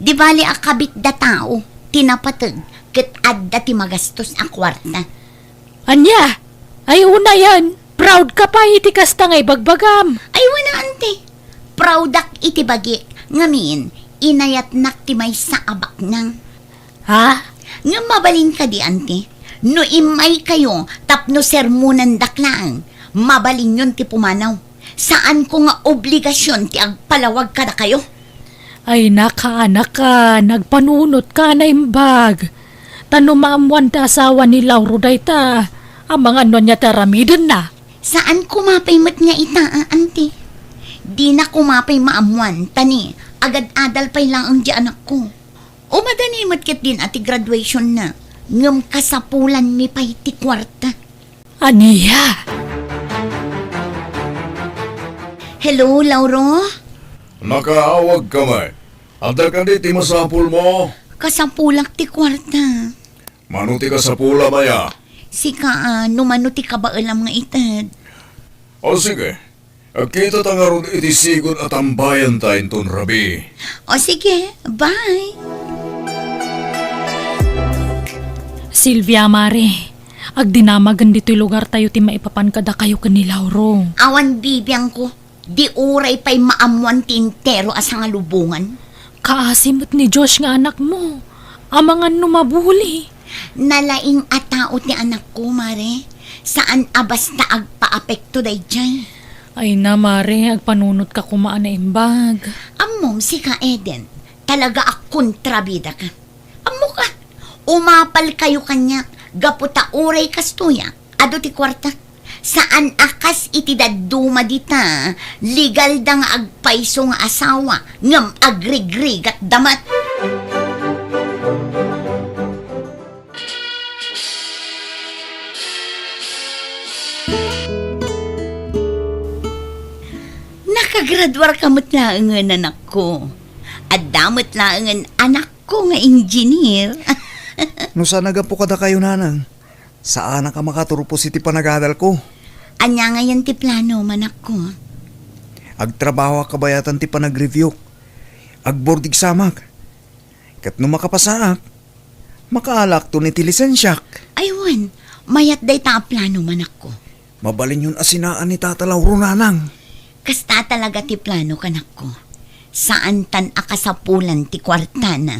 Di bali a kabitda tao ti napateg ket adda ti magastos a kuarta. Ania? Ay, unayen, proud ka pay iti kasta nga ibagbagam. Ay, wen a, anti. Proudak iti bagik, ngamin, inayatnak ti maysa a baknang. Ha? Ngem mabalin kadi, anti? No immaykayo tapno sermonandak laeng, mabalinyon ti pumanaw. Saanko nga obligasion ti agpalawag kadakayo. Ay, nakaanakan, agpanunotka a naimbag. Ta no maammoan ti asawa ni Lauro dayta, amangan no ania ti aramidenna. Saan koma pay met nga ita, a, anti. Dina koma pay maammoan, ta ni, agad-adal pay laeng di anakko. O madani met ketdin a ti graduationna, ngem kasapulanmi pay ti kuarta. Ania? Hello, Lauro? Nakaawagka met. Adda kadi ti masapulmo? Kasapulak ti kuarta. Mano ti kasapulam aya? Sika, a, no mano ti kabaelam nga ited. O sige, agkitata ngarud iti sigud a tambayanta inton rabii. O sige, bye. Silvia, Mari, agdinamagen ditoy lugartayo ti maipapan kadakayo ken ni Lauro. Awan bibiangko. Di uray pay maammoan ti entero a sangalubongan. Kaasi met ni Josh nga anakmo. Amangan no mabuli. Nalaing a tao ti anakko, Mare. Saan a basta agpaapekto daydiay. Ay na, Mare, agpanunotka koma a naimbag. Ammom, sika, Eden, talaga a kontrabidaka. Ammoka, umapalkayo kaniak gapu ta uray kastoy a, adu ti kuarta. Saan a kas iti dadduma dita, legalda nga agpayso nga asawa, ngem agrigrigatda met. Nakagraduarka met laengen, anakko. Adda met laengen anakko nga engineer. No saan a gapu kadakayo, nanang, saanak a makaturpos iti panagadalko. Ania ngayen ti plano, manakko? Agtrabahoak kabayatan ti panagreviewk. Agboard examak. Ket no makapasaak, makaalakton iti lisensiak. Ay wen, mayat dayta a plano, manakko. Mabalinyon a sinaan ni Tata Lauro, nanang. Kasta talaga ti plano, kanakko. Saantan a kasapulan ti kuartana.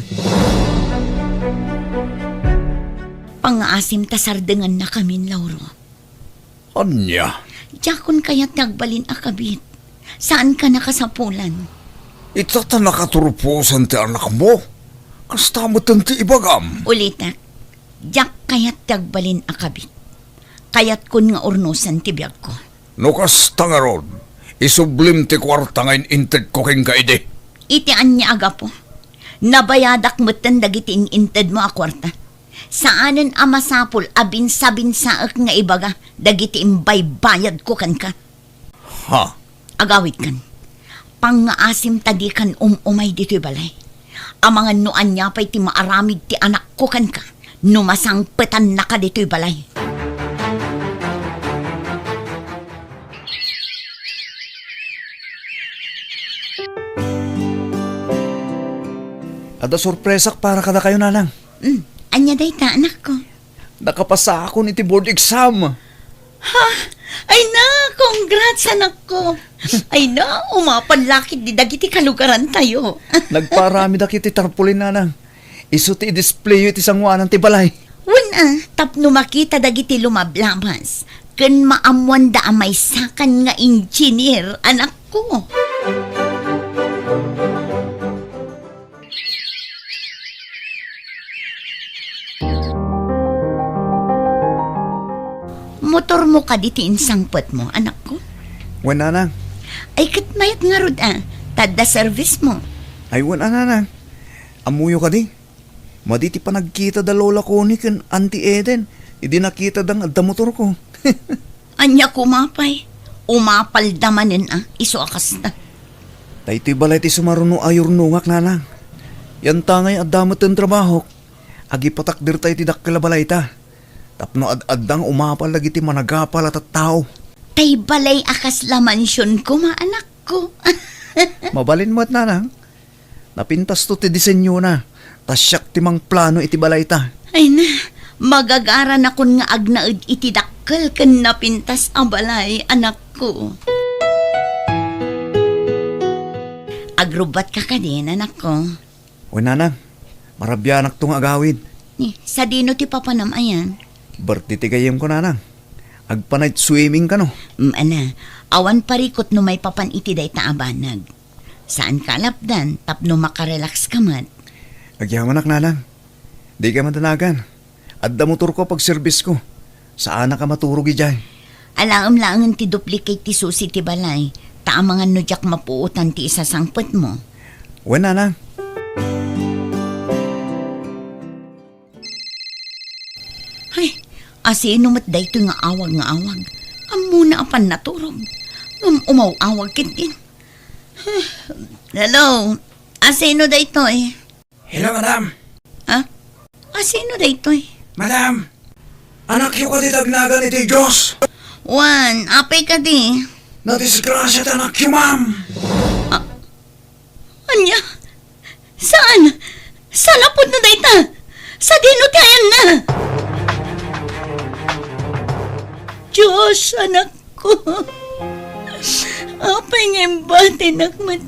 Pangaasim ta sardengannakamin, Lauro. Ania? Diakon kayat ti agbalin a kabit. Saankan a kasapulan. Ita ta nakaturposan ti anakmo? Kasta metten ti ibagam. Ulitek, diak kayat ti agbalin a kabit. Kayatkon nga urnosen ti biagko. No kasta ngarud, isublim ti kuarta nga in-intedko kenka idi. Iti ania a gapu? Nabayadak metten dagiti in-intedmo a kuarta. Saanen a masapul a binsabinsaek nga ibaga dagiti imbaybayadko kenka. Ha? Agawidkan. Pangngaasim ta dikan um-umay ditoy balay. Amangan no ania pay ti maaramid ti anakko kenka no masangpetannaka ditoy balay. Adda sorpresak para kadakayo, nanang. Hmm, ania dayta, anakko? Nakapasakon iti board exam. Ha? Ay na, congrats, anakko. Ay na, umapal la ketdi dagiti kalugarantayo. Nagparamida iti tarpaulin, nanang. Isu ti i-displayyo iti sangoanan ti balay. Wen a, tapno makita dagiti lumablabas ken maammoanda a maysakan nga engineer, anakko. Motormo kadi ti insangpetmo, anakko? Wen, nanang. Ay, ket mayat ngarud a, ta adda service mo. Ay, wen a, nanang. Ammoyo kadi? Madi ti panagkita da Lola Connie ken Auntie Eden, idi nakitada nga adda motorko. Ania koma pay? Umapalda manen a, isu a kasta. Daytoy balay ti sumaruno a yurnongak, nanang. Yantangay adda metten trabahok, agipatakderta iti dakkel a balayta. Tapno ad-adda nga umapal dagiti managapal a tattao. Tay balay a kasla mansion koma, anakko. Mabalin met, nanang. Napintasto ti disenyona, ta siak ti mangplano iti balayta. Ay na, magagaranakon nga agnaed iti dakkel ken napintas a balay, anakko. Agrubbatka kadin, anakko? Wen, nanang, marabianakto nga agawid. Ni, sadino ti papanam ayan? Birthday ti gayyemko, nanang. Agpa-night swimming kano? Mm, ana, awan parikut no maipapan iti dayta a banag. Saanka a lapdan tapno makarelax ka met. Agyamanak, nanang. Dika madanagan. Adda motorko a pagserbisko. Saanak a maturog idiay. Alaem laengen ti duplicate ti susi ti balay, ta amangan no diak mapuotan ti isasangpetmo. Wen, nanang. Ay, asino met daytoy nga awag nga awag? Ammona a pannaturog. Ngem umaw-awag ketdin. Hello, asino daytoy? Hello, madam. Ah? Asino daytoy? Madam, anakyo kadi ti agnagan iti Diyos? Wen, apay kadi? Nadisgrasia ti anakyo, ma'am. Ah, ania? Saan? Saan a pudno dayta? Sadino ti ayanna? Diyos, anakko. Apay nga imbatinak met?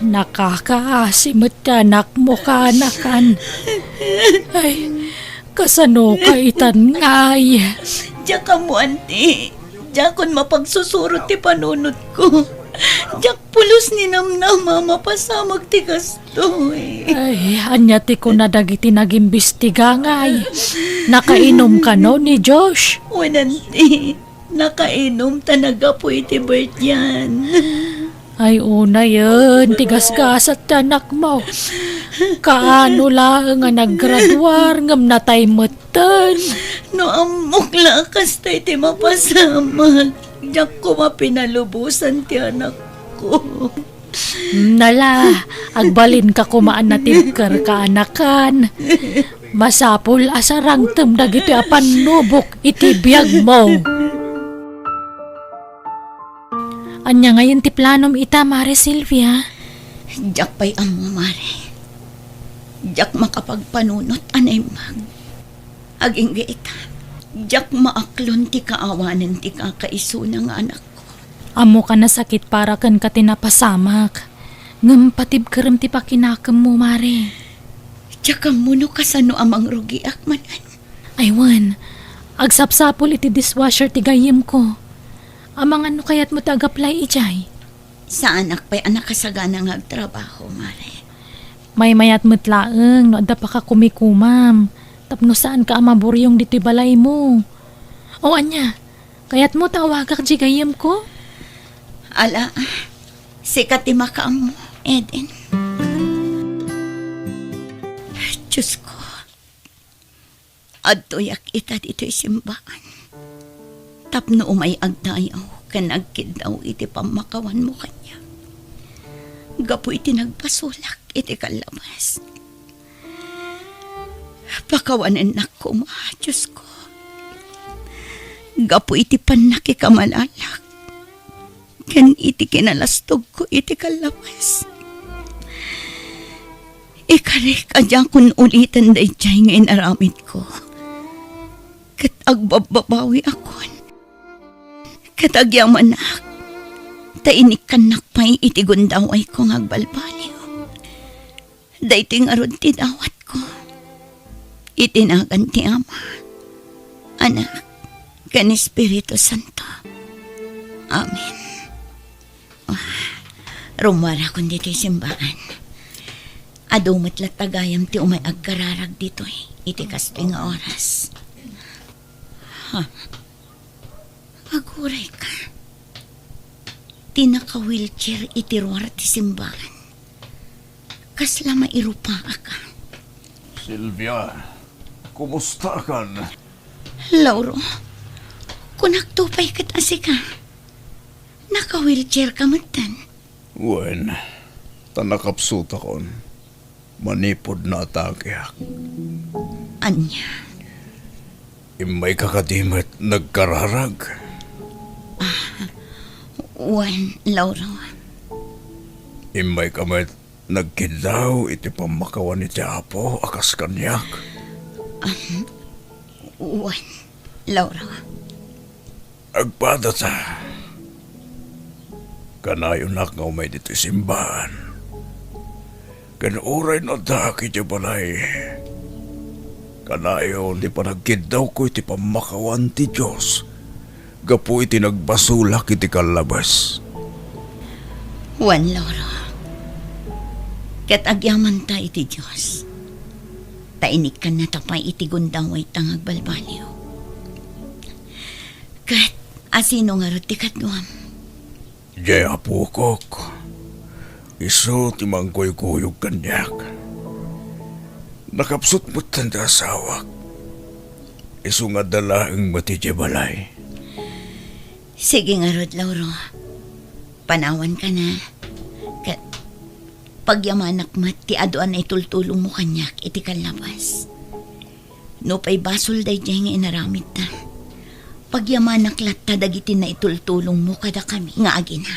Nakakaasi met ti anakmo, kaanakan. Ay, kasano ka itan ngay? Diak ammo, anti. Diakon mapagsusurot ti panunotko. Diak pulos ninamnama a mapasamak ti kastoy. Ay, ania ti kuna dagiti nagimbestiga ngay? Nakainom kano ni Josh? Wen, anti. Nakainom ta naggapu iti birthday-an. Ay, unayen ti gasgasat ti anakmo. Kaano laeng a naggraduar ngem natay metten? No ammok la a kasta iti mapasamak, diak koma pinalubosan ti anakko. Nala, agbalinka koma a natibker, kaanakan. Masapul a sarangtem dagitoy a pannubok iti biagmo. Ania ngayen ti planom ita, Mare Silvia? Diak pay ammo, Mare. Diak makapagpanunot a naimbag. Agingga ita, diak maaklon ti kaawanen ti kakaisuna nga anakko. Ammok a nasakit para kenka ti napasamak, ngem patibkerem ti pakinakemmo, Mare. Diak ammo no kasano a mangrugiak manen. Ay wen, agsapsapul iti dishwasher ti gayyemko. Amangan no kayatmo ti agaplay idiay. Saanak pay a nakasagana nga agtrabaho, Mare. Maymayat met laeng no adda pakakumikomam tapno saanka a maburiong ditoy balaymo. O ania, kayatmo ta awagak diay gayyemko? Ala, sika ti makaammo, Eden. Diosko, adtoyak ita ditoy simbaan tapno umay agdayaw ken agkiddaw iti pammakawanmo kaniak gapu iti nagbasolak iti kallabas. Pakawanennak koma, Diosko, gapu iti pannakikamalalak ken iti kinalastogko iti kallabas. Ikarik a diakon uliten daydiay nga inaramidko, ket agbabbabawiakon, ket agyamanak ta inikkannak pay iti gundawayko nga agbalbaliw. Daytoy ngarud ti dawatko iti nagan ti Ama, Anak, ken Espiritu Santo. Amen. Ah, rummuarakon ditoy simbaan. Adu met latta gayam ti umay agkararag ditoy iti kastoy nga oras. Ha? Agurayka. Ti naka-wheelchair iti ruar ti simbaan. Kasla mairupaak. Sylvia, kumustakan? Lauro, kunakto pay ket a sika. Naka-wheelchair ka metten. Wen, ta nakapsutakon. Manipud naatakeak. Ania? Immayka kadi met nagkararag? Ah, wen, Lauro. Immayka met nagkiddaw iti pammakawan iti Apo a kas kaniak? Ah, wen, Lauro. Agpadata. Kanayonak nga umay ditoy simbaan. Ken uray no addaak idiay balay, kanayon ti panagkiddawko iti pammakawan ti Dios gapu iti nagbasolak iti kallabas. Wen, Lauro. Ket agyamanta iti Dios, ta inikkannata pay iti gundawayta nga agbalbaliw. Ket asino ngarud ti kaduam? Diay apokok. Isu ti mangkuykuyog kaniak. Nakapsut metten ti asawak. Isu nga adda laeng met idiay balay. Sige ngarud, Lauro. Panawanka na. Ket pagyamanak met ti adu a naitultulongmo kaniak iti kallabas. Nupay basol daydiay nga inaramidta, pagyamanak latta dagiti naitultulongmo kadakami nga agina.